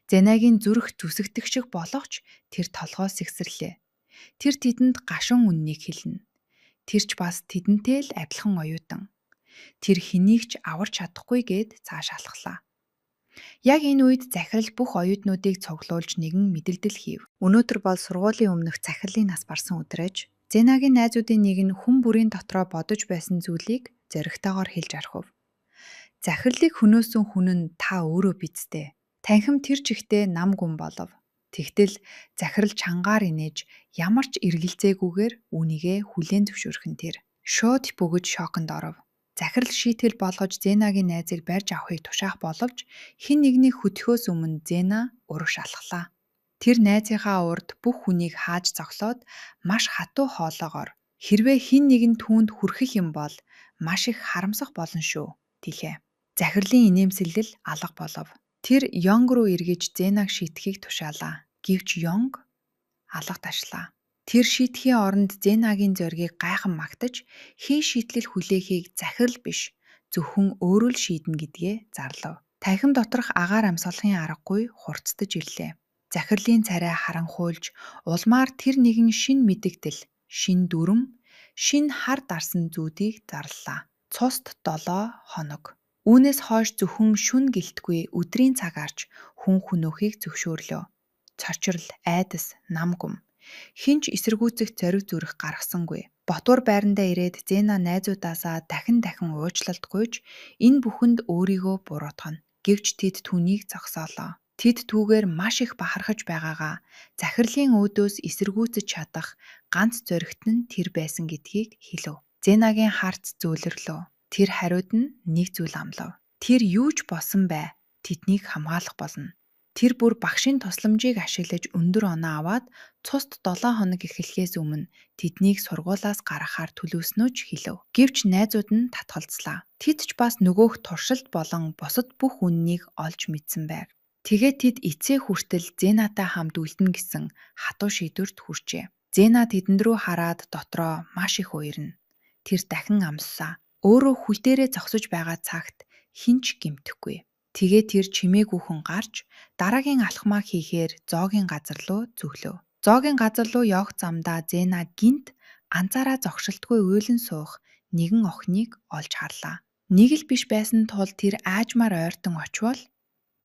Зенагийн зүрх зүсэгдэх шиг болохч тэр толгой сэгсэрлээ. Тэр тэдэнд гашуун үнэнийг хэлнэ. Тэр ч бас тэдэнтэй л адилхан оюутан. Тэр хэнийг ч аварч чадахгүй гээд цааш алхлаа. Яг энэ үед захирал бүх оюутнуудыг цуглуулж нэгэн мэдэгдэл хийв. Өнөөдөр бол сургуулийн өмнөх захирлын нас барсан өдөр аж Зенагийн найзуудын нэг нь хүн бүрийн дотроо бодож байсан зүйлийг зоригтойгоор хэлж орхив. Захирлыг хөнөөсөн хүн нь та өөрөө биз дээ. Танхим тэр чигтээ нам гүн болов. Тэгтэл захирал чангаар инээж ямар ч эргэлзээгүйгээр үүнийгээ хүлээн зөвшөөрөх нь тэр. Шууд бүгд шоконд оров. Захирал шийтгэл болгож Зэнагийн найзыг барьж авахыг тушаах боловч хэн нэгнийг хөдөхөөс өмнө Зэна урагш алхлаа. Тэр найзынхаа урд бүх хүнийг хааж зоглоод маш хатуу хоолоогоор хэрвээ хэн нэгэн түүнд хүрхэх юм бол маш их харамсах болно шүү тэлээ. Захирлын инээмсэглэл алга болов. Тэр Йонг руу эргэж Зэнаг шийтгэхийг тушаалаа. Гэвч Йонг алга ташлаа. Тэр шийтгэхийн оронд Зэнагийн зоригийг гайхан магтаж, хэн шийтгэл хүлээхийг захирал биш, зөвхөн өөрөө л шийднэ гэдгээ зарлав. Танхим доторх агаар амьсгалахын аргагүй хурцдаж ирлээ. Захирлын царай харанхуйлж, улмаар тэр нэгэн шинэ мэдэгдэл, шинэ дүрэм, шинэ хар дарсан зүүдийг зарлалаа. Цуст 7 хоног. Үүнээс хойш зөвхөн шөнө гэлтгүй өдрийн цаг арч хүн хөнөөхийг зөвшөөрлөө. Цочрол, айдас, нам гүм. Хэн ч эсэргүүцэх зориг зүрх гаргасангүй. Ботвор байрандаа ирээд Зэна найзуудаасаа дахин дахин уучлалт гуйж энэ бүхэнд өөрийгөө буруутгана. Гэвч тэд түүнийг зогсоолоо. Тэд түүгээр маш их бахархаж байгаагаа захирлын өөдөөс эсэргүүцэж чадах ганц зоригт нь тэр байсан гэдгийг хэлэв. Зэнагийн харц зөөлөрлөө. Тэр хариуд нь нэг зүйл амлав. Тэр юу ч болсон бай тэднийг хамгаалах болно. Тэр бүр багшийн тусламжийг ашиглаж өндөр оноо аваад цуст 7 хоног эхлэхээс өмнө тэднийг сургуулиас гаргахаар төлөвлөснөө ч хэлэв. Гэвч найзууд нь татгалзлаа. Тэд ч бас нөгөөх туршилт болон бусад бүх үнэнийг олж мэдсэн байв. Тэгээд тэд эцээ хүртэл Зэнатай хамт үлдэнэ гэсэн хатуу шийдвэрт хүрчээ. Зэна тэдэнд рүү хараад дотроо маш их уярна. Тэр дахин амлалаа. Өөрөө хөл дээрээ зогсож байгаа цагт хэн ч гэмтэхгүй. Тэгээд тэр чимээгүйхэн гарч дараагийн алхмаа хийхээр зоогийн газар руу зүглэв. Зоогийн газар руу явах замдаа Зэна гэнэт ганцаараа зогшилтгүй уйлан суух нэгэн охиныг олж харлаа. Нэг л биш байсан тул тэр аажмаар ойртон очвол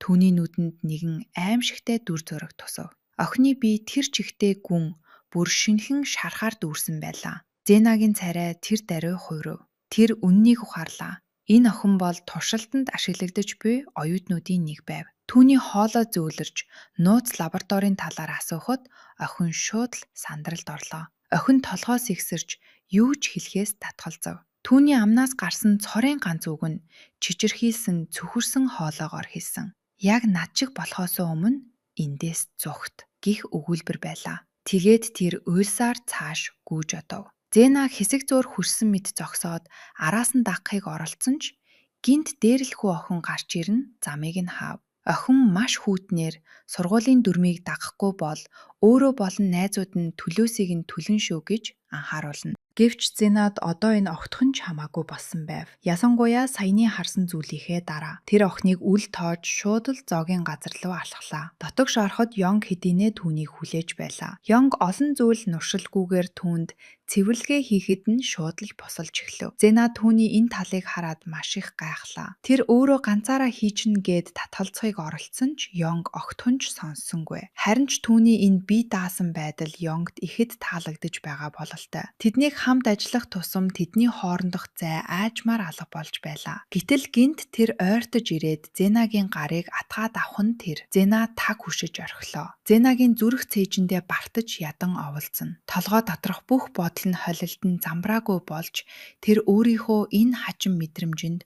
түүний нүдэнд нэгэн аймшигтай дүр зураг тусав. Охины бие тэр чигтээ гүн бүр шинэхэн шархаар дүүрсэн байлаа. Зэнагийн царай тэр даруй хувирав. Тэр үннийг ухаарлаа. Энэ охин бол туршилтанд ашиглагдаж буй оюутнуудын нэг байв. Түүний хоолой зөөлөрч нууц лабораторийн талаар асуухад охин шууд л сандралд орлоо. Охин толгоос ихсэрч юу ч хэлэхээс татгалзав. Түүний амнаас гарсан цорын ганц үг нь чичирхийлсэн цөхөрсөн хоолоогоор хэлсэн. Яг над шиг болохоос өмнө эндээс зүхт гэх өгүүлбэр байлаа. Тэгээд тэр уйлсаар цааш гүйж одов. Зэна хэсэг зуур хөрсөн мэт зогсоод араас нь дагахыг оролдсон ч гэнэт дээрлэхүү охин гарч ирэн замыг нь хаав. Охин маш хүйтнээр сургуулийн дүрмийг дагахгүй бол өөрөө болон найзууд нь төлөөсийг нь төлнө шүү гэж анхааруулна. Гэвч Зэнад одоо энэ огтхон ч хамаагүй болсон байв. Ялангуяа саяны харсан зүйлийнхээ дараа. Тэр охиныг үл тоож шууд л зоогийн газар руу алхлаа. Дотогш ороход Йонг хэдийнээ түүнийг хүлээж байлаа. Йонг олон зүйл нуршилгүйгээр түүнд цэвэрлэгээ хийхэд нь шууд л босолж эхлэв. Зэна түүний энэ талыг хараад маш их гайхлаа. Тэр өөрөө ганцаараа хийчихнэ гээд татгалзахыг оролдсон ч Йонг огтхон ч сонссонгүй. Харин ч түүний энэ бие даасан байдал Йонгт ихэд таалагдаж байгаа бололтой. Тэднийг хамт ажиллах тусам тэдний хоорондох зай аажмаар алга болж байлаа. Гэтэл гэнэт тэр ойртож ирээд Зэнагийн гарыг атгаад авах нь тэр. Зэна таг хүшиж орхилоо. Зэнагийн зүрх цээжиндээ бартаж ядан оволцоно. Толгой доторх бүх бодол нь холилдон замбраагүй болж тэр өөрийнхөө энэ хачин мэдрэмжинд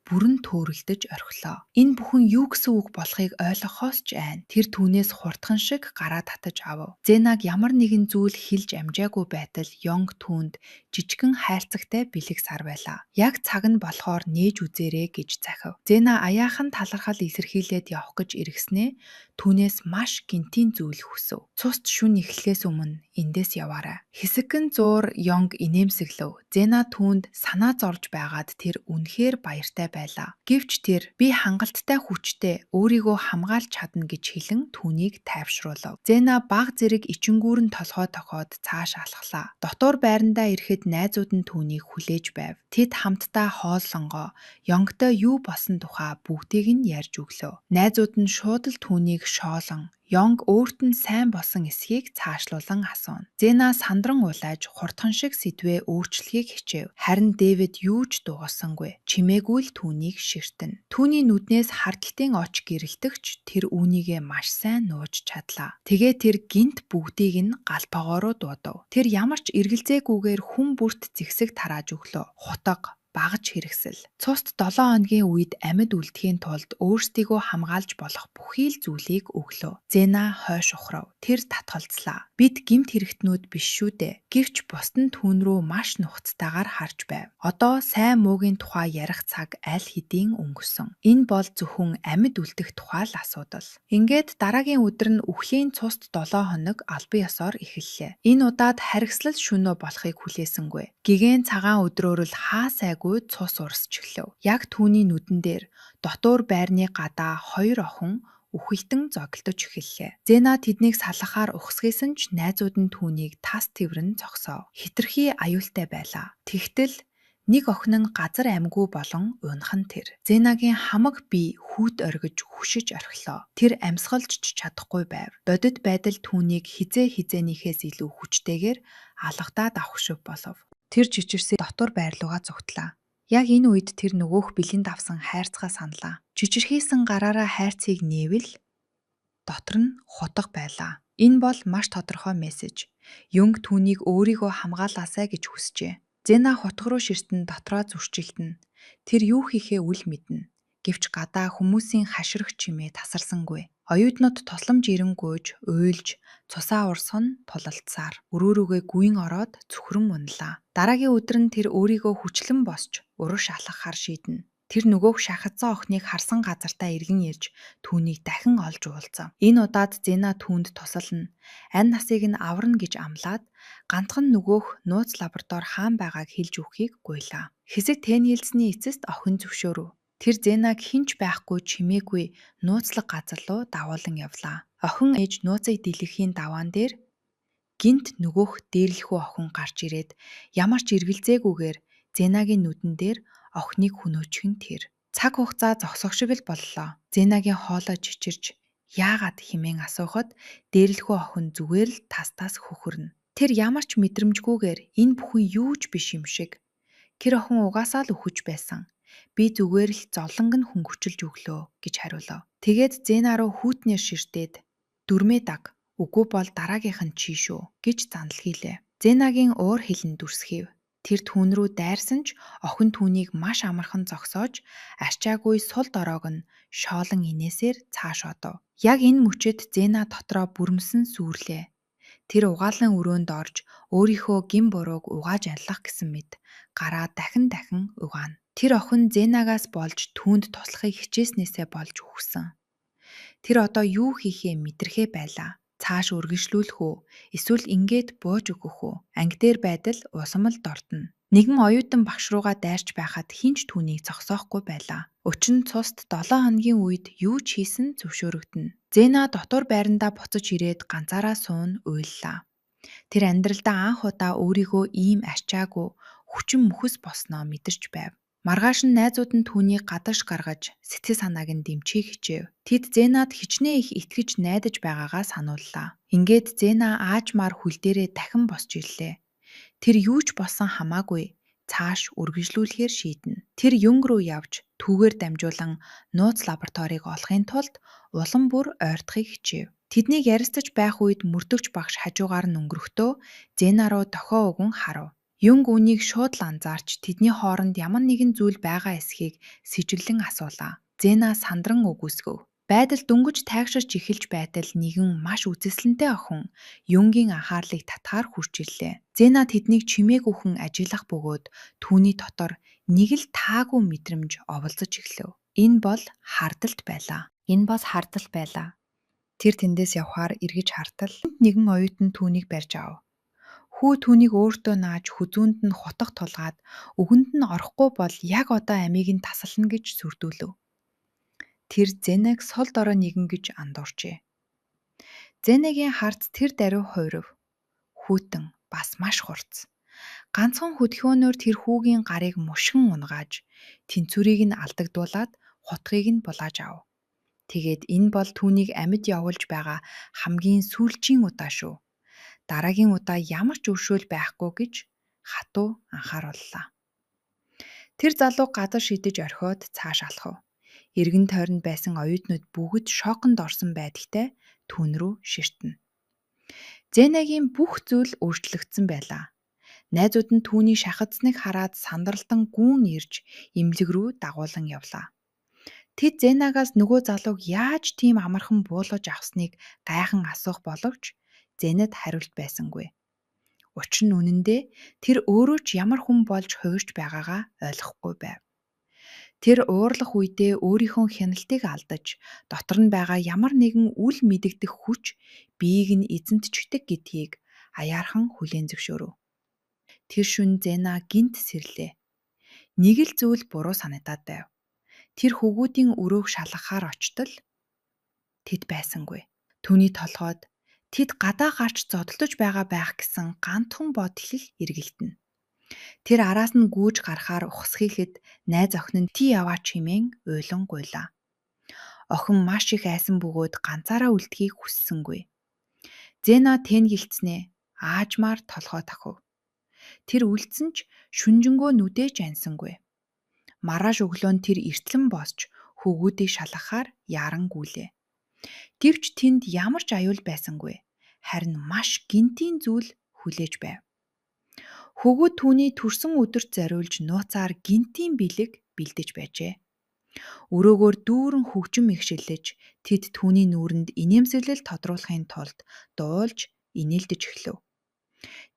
бүрэн төөрөлдөж орхилоо. Энэ бүхэн юу гэсэн үг болохыг ойлгохоос ч айн. Тэр түүнээс хурдхан шиг гараа татаж авав. Зэнаг ямар нэгэн зүйл хэлж амжаагүй байтал Йонг түүнд жижигхэн хайрцагтай бэлэг сар байлаа. Яг цаг нь болохоор нээж үзээрэй гэж захив. Зэна аяахан талархал илэрхийлээд явах гэж эргэснээ түүнээс маш гэнтийн зүйл хүсэв. Цуст шөнө эхлэхээс өмнө эндээс яваарай. Хэсэгхэн зуур Йонг инээмсэглэв. Зэна түүнд санаа зовж байгаад тэр үнэхээр баяртай байлаа. Гэвч тэр би хангалттай хүчтэй өөрийгөө хамгаалж чадна гэж хэлэн түүнийг тайвшруулав. Зэна баг зэрэг ичингүүр нь толгой тохиод цааш алхлаа. Дотуур байрандаа ирэхэд найзууд нь түүнийг хүлээж байв. Тэд хамтдаа хооллонгоо Йонгтой юу болсон тухай бүгдийг нь ярьж өглөө. Найзууд нь шууд л түүнийг шоолон Йонг өөрт нь сайн болсон эсхийг цаашлуулан асууна. Зена сандран улайж хурдхан шиг сэдвээ өөрчлөхийг хичээв. Харин Дэвид юу ч дуугасангүй. Чимээгүй л түүнийг ширтэнэ. Түүний нүднээс хардалтын оч гэрэлтэх ч тэр үүнийгээ маш сайн нууж чадлаа. Тэгээ тэр гэнэт бүгдийг нь гал тогоо руу дуудав. Тэр ямар ч эргэлзээгүйгээр хүн бүрт зэгсэг тарааж өглөө. Хутга, багаж хэрэгсэл. Цуст 7 хоногийн үед амьд үлдэхийн тулд өөрсдийгөө хамгаалж болох бүхий л зүйлийг өглөө. Зена хойш ухрав. Тэр татгалзлаа. Бид гэмт хэрэгтнүүд биш шүү дээ. Гэвч бусд нь түүн рүү маш нухацтайгаар харж байв. Одоо сайн муугийн тухай ярих цаг аль хэдийн өнгөрсөн. Энэ бол зөвхөн амьд үлдэх тухай л асуудал. Ингээд дараагийн өдөр нь үхлийн цуст 7 хоног албан ёсоор эхэллээ. Энэ удаад харгислал шөнөө болохыг хүлээсэнгүй. Гэгээн цагаан өдрөөр л хаа сайгүй цус урсч эхлэв. Яг түүний нүдэн дээр дотуур байрны гадаа хоёр охин үхэлтэн зоглодож эхэллээ. Зена тэднийг салгахаар ухсгийсэн ч найзууд нь түүнийг тас тэврэн зогсоов. Хэтэрхий аюултай байлаа. Тэгтэл нэг охин нь газар амьгүй болон унах нь тэр. Зенагийн хамаг бие хүүт оргиж хөшиж орхилоо. Тэр амьсгалж ч чадахгүй байв. Бодит байдал түүнийг хэзээ хэзээнийхээс илүү хүчтэйгээр алгадаад авах шиг болов. Тэр чичирсээ дотор байр руугаа зугтлаа. Яг энэ үед тэр нөгөөх бэлэнд авсан хайрцгаа саналаа. Чичирхийсэн гараараа хайрцгийг нээвэл дотор нь хутга байлаа. Энэ бол маш тодорхой мессеж. Юнг түүнийг өөрийгөө хамгаалаасай гэж хүсжээ. Зена хутга руу ширтэн дотроо зөрчилдөнө. Тэр юу хийхээ үл мэднэ. Гэвч гадаа хүмүүсийн хашрах чимээ тасарсангүй. Оюутнууд тусламж ирэн гуйж, уйлж, цусаа урсгах нь тулалдсаар өрөө рүүгээ гүйн ороод цөхрөн уналаа. Дараагийн өдөр нь тэр өөрийгөө хүчлэн босч урагш алхахаар шийднэ. Тэр нөгөөх шахадсан охиныг харсан газартаа эргэн ирж түүнийг дахин олж уулзав. Энэ удаад Зена түүнд тусална. Ань насыг нь аварна гэж амлаад ганцхан нөгөөх нууц лаборатори хаан байгааг хэлж өгөхийг гуйлаа. Хэсэг тэнхэлсний эцэст охин зөвшөөрөв. Тэр Зенаг хэн ч байхгүй чимээгүй нууцлаг газар руу дагуулан явлаа. Охин ээж нууцыг дэлгэхийн даваан дээр гэнэт нөгөөх дээрлэхүү охин гарч ирээд ямар ч эргэлзээгүйгээр Зенагийн нүдэн дээр охиныг хөнөөчих нь тэр. Цаг хугацаа зогсох шиг л боллоо. Зенагийн хоолой чичирч яагаад хэмээн асуухад дээрлэхүү охин зүгээр л тас тас хөхөрнө. Тэр ямар ч мэдрэмжгүйгээр энэ бүхэн юу ч биш юм шиг. Тэр охин угаасаа л үхэж байсан. Би зүгээр л зовлонг нь хөнгөвчилж өглөө гэж хариулав. Тэгээд Зена руу хүүтнээр ширтээд дүрмээ даг. Үгүй бол дараагийнх нь чи шүү гэж зандал хийлээ. Зенагийн уур хилэн дүрсгэв. Тэр түүн рүү дайрсан ч охин түүнийг маш амархан зогсоож арчаагүй сул дороог нь шоолон инээсээр цааш одов. Яг энэ мөчид Зена дотроо бүрэмсэн сүүрлээ. Тэр угаалan өрөөнд орж өөрийнхөө гэм бурууг угааж арилгах гэсэн мэт гараа дахин дахин угаана. Тэр охин Зенагаас болж түүнд туслахыг хичээснээсээ болж үхсэн. Тэр одоо юу хийхээ мэдрэхээ байлаа. Цааш үргэлжлүүлэх үү? Эсвэл ингээд бууж өгөх үү? Анги дээр байдал улам л дордоно. Нэгэн оюутан багш руугаа дайрч байхад хэн ч түүнийг зогсоохгүй байлаа. Өчн цуст 7 хоногийн үед юу ч хийсэн зөвшөөрөгдөнө. Зена дотуур байрандаа буцаж ирээд ганцаараа суун уйллаа. Тэр амьдралдаа анх удаа өөрийгөө ийм арчаагүй хүчин мөхөс болсноо мэдэрч байв. Маргааш нь найзууд нь түүнийг гадагш гаргаж сэтгэл санааг нь дэмжихийг хичээв. Тэд Зенад хичнээн их итгэж найдаж байгаагаа санууллаа. Ингээд Зена аажмаар хөл дээрээ дахин босч ирлээ. Тэр юу ч болсон хамаагүй цааш үргэлжлүүлэхээр шийднэ. Тэр Юнг руу явж түүгээр дамжуулан нууц лабораторийг олохын тулд улам бүр ойртохыг хичээв. Тэднийг ярилцаж байх үед мөрдөгч багш хажуугаар нь өнгөрөхдөө Зена руу дохио өгөн харав. Юнг үүнийг шууд л анзаарч тэдний хооронд ямар нэгэн зүйл байгаа эсхийг сэжиглэн асуулаа. Зена сандран үгүйсгэв. Байдал дөнгөж тайгширч эхэлж байтал нэгэн маш үзэсгэлэнтэй охин Юнгийн анхаарлыг татахаар хүрч ирлээ. Зена тэднийг чимээгүйхэн ажиглах бөгөөд түүний дотор нэг л таагүй мэдрэмж оволцож эхлэв. Энэ бол хардалт байлаа. Энэ бас хардалт байлаа. Тэр тэндээс явхаар эргэж хартал нэгэн оюутан түүнийг барьж авав. Хүү түүнийг өөртөө нааж хүзүүнд нь хутга тулгаад үгэнд нь орохгүй бол яг одоо амийг нь тасална гэж сүрдүүлэв. Тэр Зенаг сул дорой нэгэн гэж андуурчээ. Зенагийн харц тэр даруй хувирав. Хүйтэн бас маш хурц. Ганцхан хөдөлгөөнөөр тэр хүүгийн гарыг мушгин унгааж, тэнцвэрийг нь алдагдуулаад хутгийг нь булааж ав. Тэгээд энэ бол түүнийг амьд явуулж байгаа хамгийн сүүлчийн удаа шүү. Дараагийн удаа ямар ч өршөөл байхгүй гэж хатуу анхаарууллаа. Тэр залуу газар шидэж орхиод цааш алхав. Эргэн тойронд байсан оюутнууд бүгд шоконд орсон байдагтай түүн рүү ширтэнэ. Зэнагийн бүх зүйл өөрчлөгдсөн байлаа. Найзууд нь түүний шахадсныг хараад сандралтан гүн ирж эмнэлэг рүү дагуулан явлаа. Тэд Зэнагаас нөгөө залууг яаж тийм амархан буулгаж авсныг гайхан асуух боловч Зэнад хариулт байсангүй. Учир нь үнэндээ тэр өөрөө ч ямар хүн болж хувирч байгаагаа ойлгохгүй байв. Тэр уурлах үедээ өөрийнхөө хяналтыг алдаж, дотор нь байгаа ямар нэгэн үл мэдэгдэх хүч биеийг нь эзэмтчихдэг гэдгийг аяархан хүлээн зөвшөөрөв. Тэр шөнө Зэна гэнэт сэрлээ. Нэг л зүйл буруу санагдаад байв. Тэр хөвгүүдийн өрөөг шалгахаар очтол тэд байсангүй. Түүний толгойд тэд гадаа гарч зодолдож байгаа байх гэсэн гантхан бодол л эргэлдэнэ. Тэр араас нь гүйж гарахаар ухасхийхэд найз охин нь "Тий яваач" хэмээн уйлан гуйлаа. Охин маш их айсан бөгөөд ганцаараа үлдэхийг хүссэнгүй. Зэна тэнэгэлцснээ аажмаар толгой тохив. Тэр үлдсэн ч шүнжэнгөө нүдээ ч аньсангүй. Маргааш өглөө нь тэр эртлэн босч хөвгүүдийг шалгахаар яаран гүйлээ. Гэвч тэнд ямар ч аюул байсангүй. Харин маш гэнэтийн зүйл хүлээж байв. Хөвгүүд түүний төрсөн өдөрт зориулж нууцаар гэнэтийн бэлэг бэлдэж байжээ. Өрөөгөөр дүүрэн хөгжим мэгшиглэж тэд түүний нүүрэнд инээмсэглэл тодруулахын тулд дуулж инээлдэж эхлэв.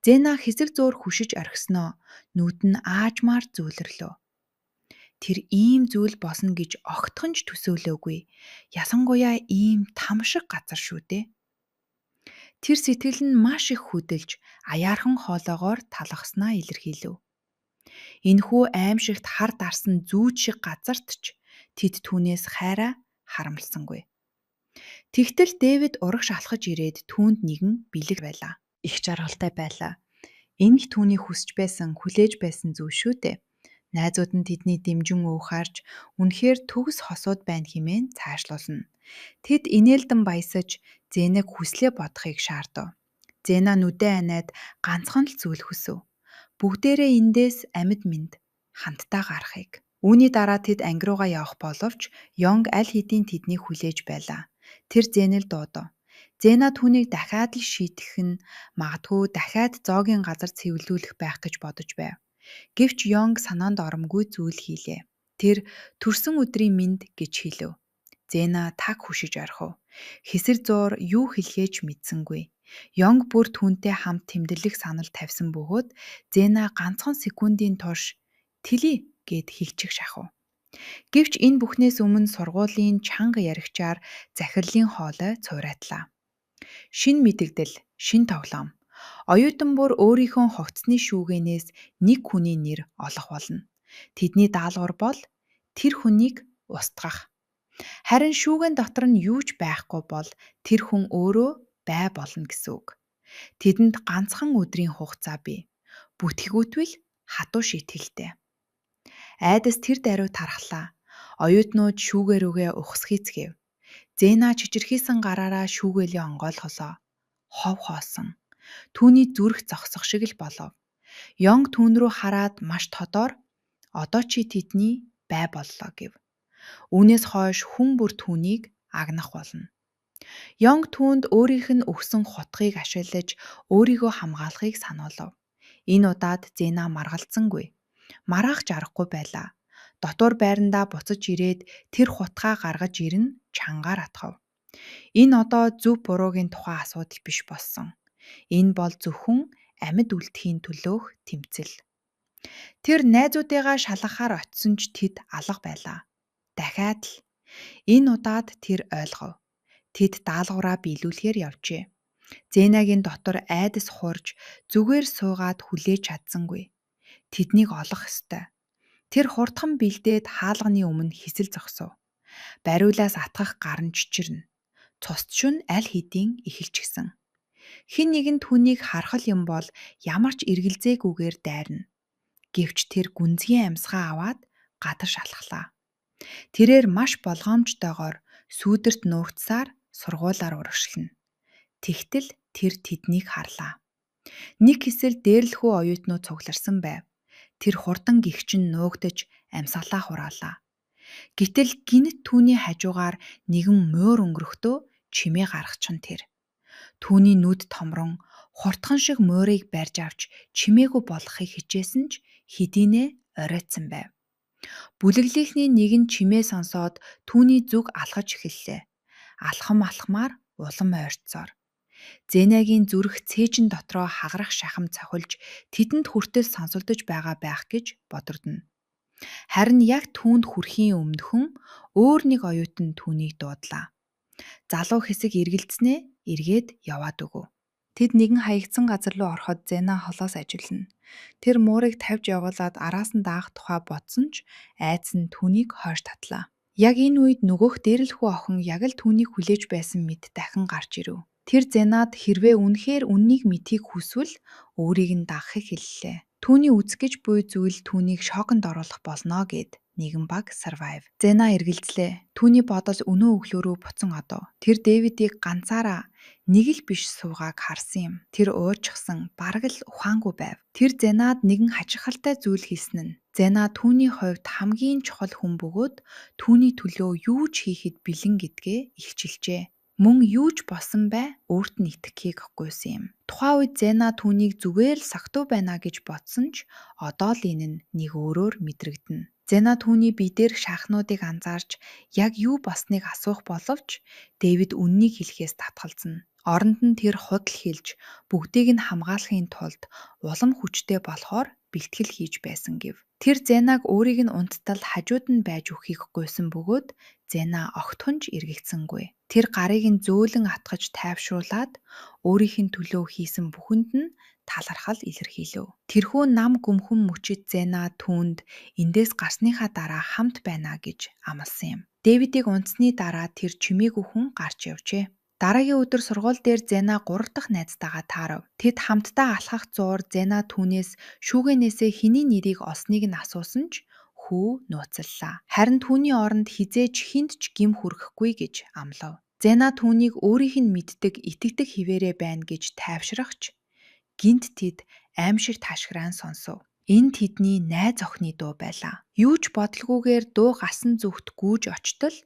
Зэна хэсэг зуур хөшиж орхисноо нүд нь аажмаар зөөлөрлөө. Тэр ийм зүйл болно гэж огтхон ч төсөөлөөгүй. Ялангуяа ийм там шиг газар шүү дээ. Тэр сэтгэл нь маш их хөдөлж аяархан хоолойгоор талхаснаа илэрхийлэв. Энэхүү аймшигт хар дарсан зүүд шиг газарт ч тэд түүнээс хайраа харамласангүй. Тэгтэл Дэвид урагш алхаж ирээд түүнд нэгэн бэлэг байлаа. Их жаргалтай байлаа. Энэ их түүний хүсэж байсан, хүлээж байсан зүйл шүү дээ. Найзууд нь тэдний дэмжин өөх харж үнэхээр төгс хосууд байна хэмээн цаашлуулна. Тэд инээлдэн баясаж Зэнэг хүслээ бодохыг шаардав. Зэна нүдээ аниад ганцхан л зүйл хүсэв. Бүгдээрээ эндээс амьд мэнд хамтдаа гарахыг. Үүний дараа тэд анги руугаа явах боловч Йонг аль хэдийн тэднийг хүлээж байлаа. Тэр Зэнэл дуудав. Зэна түүнийг дахиад л шийтгэх нь магадгүй дахиад зоогийн газар цэвэрлүүлэх байх гэж бодож байв. Гэвч Йонг санаанд оромгүй зүйл хийлээ. Тэр төрсөн өдрийн мэнд гэж хэлэв. Зэна таг хөшиж орхив. Хэсэр зуур юу хэлэхээ ч мэдсэнгүй. Йонг бүр түүнтэй хамт тэмдэглэх санал тавьсан бөгөөд Зэна ганцхан секундын турш "Тэлье" гээд хилчих шахав. Гэвч энэ бүхнээс өмнө сургуулийн чанга яригчаар захирлын хоолой цуурайтлаа. Шинэ мэдэгдэл, шинэ тоглоом. Оюутан бүр өөрийнхөө хувцсны шүүгэнээс нэг хүний нэр олох болно. Тэдний даалгавар бол тэр хүнийг устгах. Харин шүүгэн дотор нь юу ч байхгүй бол тэр хүн өөрөө бай болно гэсэн үг. Тэдэнд ганцхан өдрийн хугацаа бий. Бүтгэгүйтгэл хатуу шийтгэлтэй. Айдас тэр даруй тархлаа. Оюутнууд шүүгээ рүүгээ ухасхийцгээв. Зэна чичирхийсэн гараараа шүүгээлээ онгойлголоо. Хов хоосон. Түүний зүрх зогсох шиг л болов. Йонг түүн рүү хараад маш тодоор "Одоо чи тэдний бай боллоо" гэв. Үүнээс хойш хүн бүр түүнийг агнах болно. Йонг түүнд өөрийнх нь өгсөн хутгийг ашиглаж өөрийгөө хамгаалахыг сануулав. Энэ удаад Зэна маргалдсангүй. Маргаах ч аргагүй байлаа. Дотуур байрандаа буцаж ирээд тэр хутгаа гаргаж ирэн чангаар атгав. Энэ одоо зөв буруугийн тухай асуудал биш болсон. Энэ бол зөвхөн амьд үлдэхийн төлөөх тэмцэл. Тэр найзуудыгаа шалгахаар очсон ч тэд алга байлаа. Дахиад л энэ удаад тэр ойлгов. Тэд даалгавраа биелүүлэхээр явжээ. Зэнагийн дотор айдас хуурж зүгээр суугаад хүлээж чадсангүй. Тэднийг олох ёстой. Тэр хурдхан бэлдээд хаалганы өмнө хисэл зогсов. Бариулаас атгах гар нь чичирнэ. Цусд шөнө аль хэдийн эхэлчихсэн. Хэн нэгэн түүнийг харах юм бол ямар ч эргэлзээгүйгээр дайрна. Гэвч тэр гүнзгий амьсгаа аваад гадар шалхлаа. Тэрээр маш болгоомжтойгоор сүүдэрт нуугдсаар сургуулиар урагшлана. Тэгтэл тэр тэднийг харлаа. Нэг хэсэл дээрлэхүү оюутнууд цугларсан байв. Тэр хурдан гэгчин нуугдаж амьсгалаа хураалаа. Гэтэл гэнэт түүний хажуугаар нэгэн муур өнгөрөхдөө чимээ гаргачихна тэр. Түүний нүд томрон хурдхан шиг муурыг барьж авч чимээгүй болгохыг хичээсэн ч хэдийнээ оройтсан байв. Бүлэглийнхний нэг нь чимээ сонсоод түүний зүг алхаж эхэллээ. Алхам алхмаар улам ойртсоор. Зэнагийн зүрх цээжин дотроо хагарах шахам цохилж тэдэнд хүртэл сонсолдож байгаа байх гэж бодогдоно. Харин яг түүнд хүрэхийн өмнөхөн өөр нэг оюутан түүнийг дуудлаа. Залуу хэсэг эргэлдсэнээ эргээд яваад өгөв. Тэд нэгэн хаягдсан газар руу ороход Зена холоос ажиглана. Тэр муурыг тавьж явуулаад араас нь даах тухай бодсон ч айдас нь түүнийг хойш татлаа. Яг энэ үед нөгөөх дээрлэхүү охин яг л түүнийг хүлээж байсан мэт дахин гарч ирэв. Тэр Зенад хэрвээ үнэхээр үнэнийг мэдэхийг хүсвэл өөрийг нь дагахыг хэллээ. Түүний үзэх гэж буй зүйл түүнийг шоконд оруулах болно гээд нэгэн баг survive. Зена эргэлзлээ. Түүний бодол өнөө өглөө рүү буцан одов. Тэр Дэвидийг ганцаараа нэг л биш суугааг харсан юм. Тэр уурчсан, бараг л ухаангүй байв. Тэр Зенад нэгэн хачирхалтай зүйл хэлсэн нь Зена түүний хувьд хамгийн чухал хүн бөгөөд түүний төлөө юу ч хийхэд бэлэн гэдгээ илчилжээ. Мөн юу ч болсон бай өөрт нь итгэхийг гуйсан юм. Тухайн үед Зена түүнийг зүгээр л согтуу байна гэж бодсон ч одоо л энэ нь нэг өөрөөр мэдрэгдэнэ. Зена түүний бие дээрх шахнуудыг анзаарч яг юу болсныг асуух боловч Дэвид үнэнийг хэлэхээс татгалзана. Оронд нь тэр худал хэлж бүгдийг нь хамгаалахын тулд улам хүчтэй болохоор бэлтгэл хийж байсан гэв. Тэр Зенаг өөрийг нь унттал хажууд нь байж өгөхийг гуйсан бөгөөд Зена огтхон ч эргэлзсэнгүй. Тэр гарыг нь зөөлөн атгаж тайвшруулаад өөрийнх нь төлөө хийсэн бүхэнд нь талархал илэрхийлэв. Тэрхүү нам гүмхэн мөчид Зена түүнд эндээс гарсныхаа дараа хамт байна гэж амласан юм. Дэвидийг унтсны дараа тэр чимээгүй хүн гарч явжээ. Дараагийн өдөр сургууль дээр Зена гурав дахь найзтайгаа таарав. Тэд хамтдаа алхах зуур Зена түүнээс шүүгэнээсээ хэний нэрийг олсныг нь асуусан ч хүү нууцллаа. Харин түүний оронд хэзээ ч хэнд ч гэм хүргэхгүй гэж амлав. Зена түүнийг өөрийнх нь мэддэг, итгэдэг хэвээрээ байна гэж тайвшрах ч гэнэт тэд аймшигт хашгираан сонсов. Энэ тэдний найз охины дуу байлаа. Юу ч бодлогүйгээр дуу гасан зүгт гүйж очтол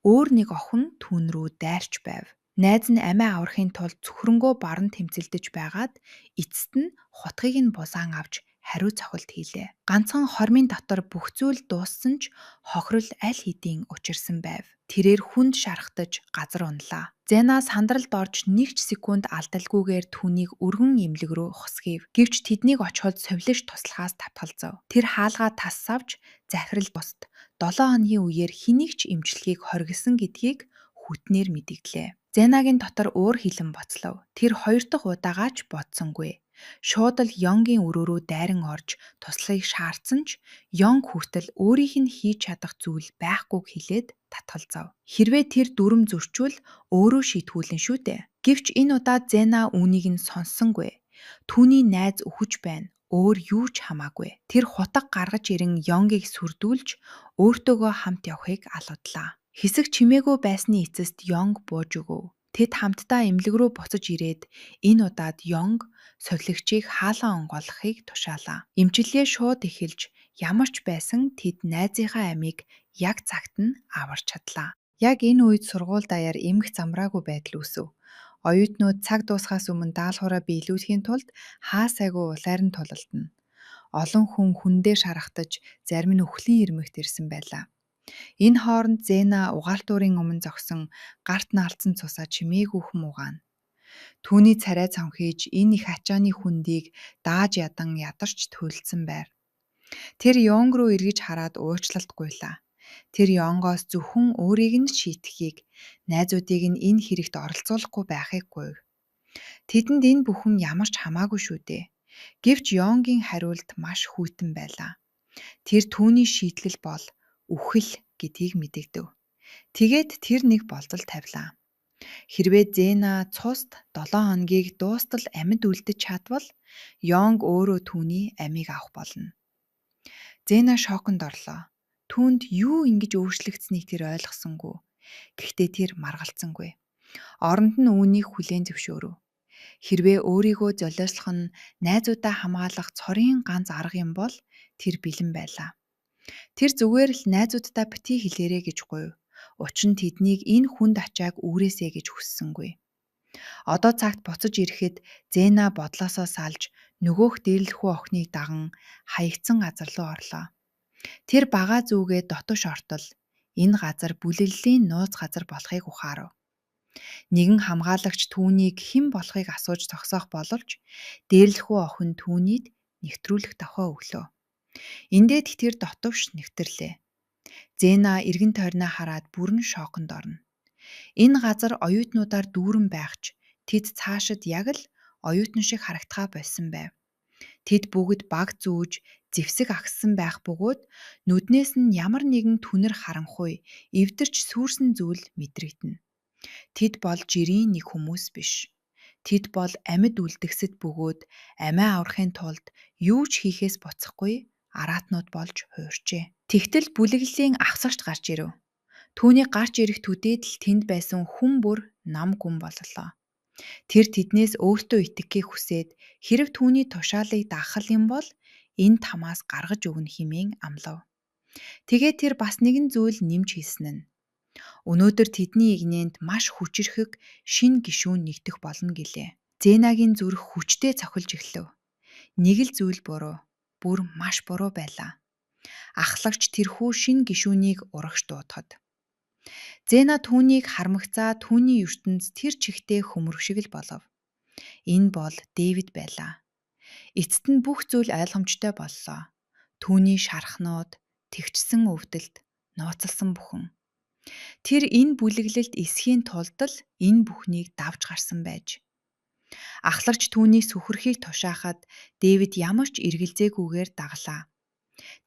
өөр нэг охин түүн рүү дайрч байв. Найз нь амиа аврахын тулд цөхрөнгөө баран тэмцэлдэж байгаад эцэст нь хутгийг нь булаан авч хариу цохилт хийлээ. Ганцхан хормын дотор бүх зүйл дууссан ч хохирол аль хэдийн учирсан байв. Тэрээр хүнд шархтаж газар унлаа. Зена сандралд орж нэг ч секунд алдалгүйгээр түүнийг өргөн эмнэлэг рүү хосгийв. Гэвч тэднийг очиход совилогч туслахаас татгалзав. Тэр хаалгаа тас авч захирал бусд 7 хоногийн үеэр хэнийг ч эмчлэхийг хоригдсон гэдгийг хүтнээр мэдэгдлээ. Зенагийн дотор уур хилэн боцлов. Тэр хоёр дахь удаагаа ч бодсонгүй. Шууд л Йонгийн өрөө рүү дайран орж туслахыг шаардсан ч Йонг хүртэл өөрийнх нь хийж чадах зүйл байхгүйг хэлээд татгалзав. Хэрвээ тэр дүрэм зөрчвөл өөрөө шийтгүүлнэ шүү дээ. Гэвч энэ удаа Зена үүнийг нь сонссонгүй. Түүний найз үхэж байна. Өөр юу ч хамаагүй. Тэр хутга гаргаж ирэн Йонгийг сүрдүүлж өөртөөгөө хамт явахыг алуудлаа. Хэсэг чимээгүй байсны эцэст Йонг бууж өгөв. Тэд хамтдаа эмнэлэг рүү буцаж ирээд энэ удаад Йонг совилогчийг хаалан онгойлгохыг тушаалаа. Эмчилгээ шууд эхэлж ямар ч байсан тэд найзынхаа амийг яг цагт нь аварч чадлаа. Яг энэ үед сургууль даяар эмх замраагүй байдал үүсэв. Оюутнууд цаг дуусахаас өмнө даалгавраа биелүүлэхийн тулд хаа сайгүй улайр нь тулалдана. Олон хүн хүн дээр шархтаж, зарим нь үхлийн ирмэгт ирсэн байлаа. Энэ хооронд Зена угаалтуурын өмнө зогсон гарт наалдсан цусаа чимээгүйхэн угаана. Түүний царай цонхийж энэ их ачааны хүндийг дааж ядан ядарч төлөлдсөн байр. Тэр Йонг руу эргэж хараад уучлалт гуйлаа. Тэр Йонгоос зөвхөн өөрийг нь шийтгэхийг, найзуудыг нь энэ хэрэгт оролцуулахгүй байхыг гуйв. Тэдэнд энэ бүхэн ямар ч хамаагүй шүү дээ. Гэвч Йонгийн хариулт маш хүйтэн байлаа. Тэр түүний шийтгэл бол үхэл гэдгийг мэдэгдэв. Тэгээд тэр нэг болзол тавилаа. Хэрвээ Зена цуст 7 хоногийг дуустал амьд үлдэж чадвал Йонг өөрөө түүний амийг авах болно. Зена шоконд орлоо. Түүнд юу ингэж өөрчлөгдсөнийг тэр ойлгосонгүй. Гэхдээ тэр маргалцсангүй. Оронд нь үүнийг хүлээн зөвшөөрөв. Хэрвээ өөрийгөө золиослох нь найзуудаа хамгаалах цорын ганц арга юм бол тэр бэлэн байлаа. Тэр зүгээр л найзууддаа битгий хэлээрэй гэж гуйв. Учир нь тэднийг энэ хүнд ачааг үүрээсэй гэж хүссэнгүй. Одоо цагт буцаж ирэхэд Зэна бодлоосоо салж нөгөөх дээрлэхүү охиныг даган хаягдсан газар руу орлоо. Тэр багаа зүүгээ дотоош ортол энэ газар бүлэглэлийн нууц газар болохыг ухаарав. Нэгэн хамгаалагч түүнийг хэн болохыг асууж зогсоох боловч дээрлэхүү охин түүнийд нэвтрүүлэх дохио өглөө. Эндээд тэр дотовш нэвтрлээ. Зэна эргэн тойрноо хараад бүрэн шоконд орно. Энэ газар оюутнуудаар дүүрэн байх ч тэд цаашид яг л оюутан шиг харагдахаа больсон байв. Тэд бүгд баг зүүж зэвсэг агссан байх бөгөөд нүднээс нь ямар нэгэн түнэр харанхуй эвдэрч сүйрсэн зүйл мэдрэгдэнэ. Тэд бол жирийн нэг хүмүүс биш. Тэд бол амьд үлдгэсэд бөгөөд амиа аврахын тулд юу ч хийхээс буцахгүй араатнууд болж хуурчээ. Тэгтэл бүлэглэлийн авсагч гарч ирэв. Түүний гарч ирэх төдийд л тэнд байсан хүн бүр нам гүн боллоо. Тэр тэднээс өөртөө итгэхийг хүсээд хэрэв түүний тушаалыг дагах юм бол энэ тамаас гаргаж өгнө хэмээн амлав. Тэгээд тэр бас нэгэн зүйл нэмж хэлсэн нь өнөөдөр тэдний эгнээнд маш хүчирхэг шинэ гишүүн нэгдэх болно гэлээ. Зэнагийн зүрх хүчтэй цохилж эхлэв. Нэг л зүйл буруу, бүр маш буруу байлаа. Ахлагч тэрхүү шинэ гишүүнийг урагш дуудахад Зэна түүнийг харамгацаа түүний ертөнц тэр чигтээ хөмрөг шиг л болов. Энэ бол Дэвид байлаа. Эцэст нь бүх зүйл ойлгомжтой боллоо. Түүний шархнууд, тэгчсэн өвдөлт, нууцласан бүхэн. Тэр энэ бүлэглэлд эсхийн тулд л энэ бүхнийг давж гарсан байж. Ахлагч түүнийг сөхөрхийг тушаахад Дэвид ямар ч эргэлзээгүйгээр даглаа.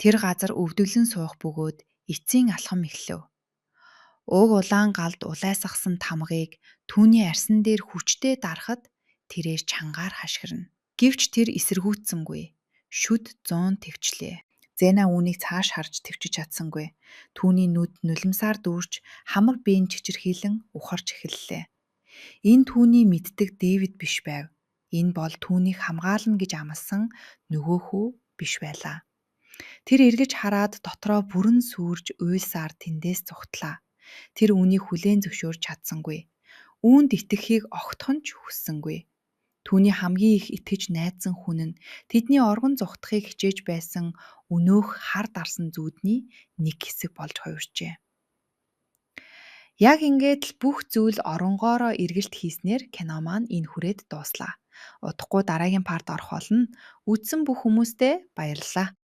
Тэр газар өвдөглөн суух бөгөөд эцсийн алхам эхлэв. Уг улаан галд улайсгасан тамгыг түүний арьсан дээр хүчтэй дарахад тэрээр чангаар хашгирна. Гэвч тэр эсэргүүцсэнгүй. Шүд 100 тэвчлээ. Зэна үүнийг цааш харж тэвчиж чадсангүй. Түүний нүд нулимсаар дүүрч хамар бие нь чичирхийлэн ухарч эхэллээ. Энэ түүний мэддэг Дэвид биш байв. Энэ бол түүнийг хамгаална гэж амласан нөгөө хүү биш байлаа. Тэр эргэж хараад дотроо бүрэн сүрж уйлсаар тэндээс зугтлаа. Тэр үүнийг хүлээн зөвшөөрч чадсангүй. Үүнд итгэхийг огтхон ч хүссэнгүй. Түүний хамгийн их итгэж найдсан хүн нь тэдний оргон зугтахыг хичээж байсан өнөөх хар дарсан зүүдний нэг хэсэг болж хувирчээ. Яг ингээд л бүх зүйл оронгоороо эргэлт хийснээр кино маань энэ хүрээд дууслаа. Удахгүй дараагийн part орох болно. Үзсэн бүх хүмүүстээ баярлалаа.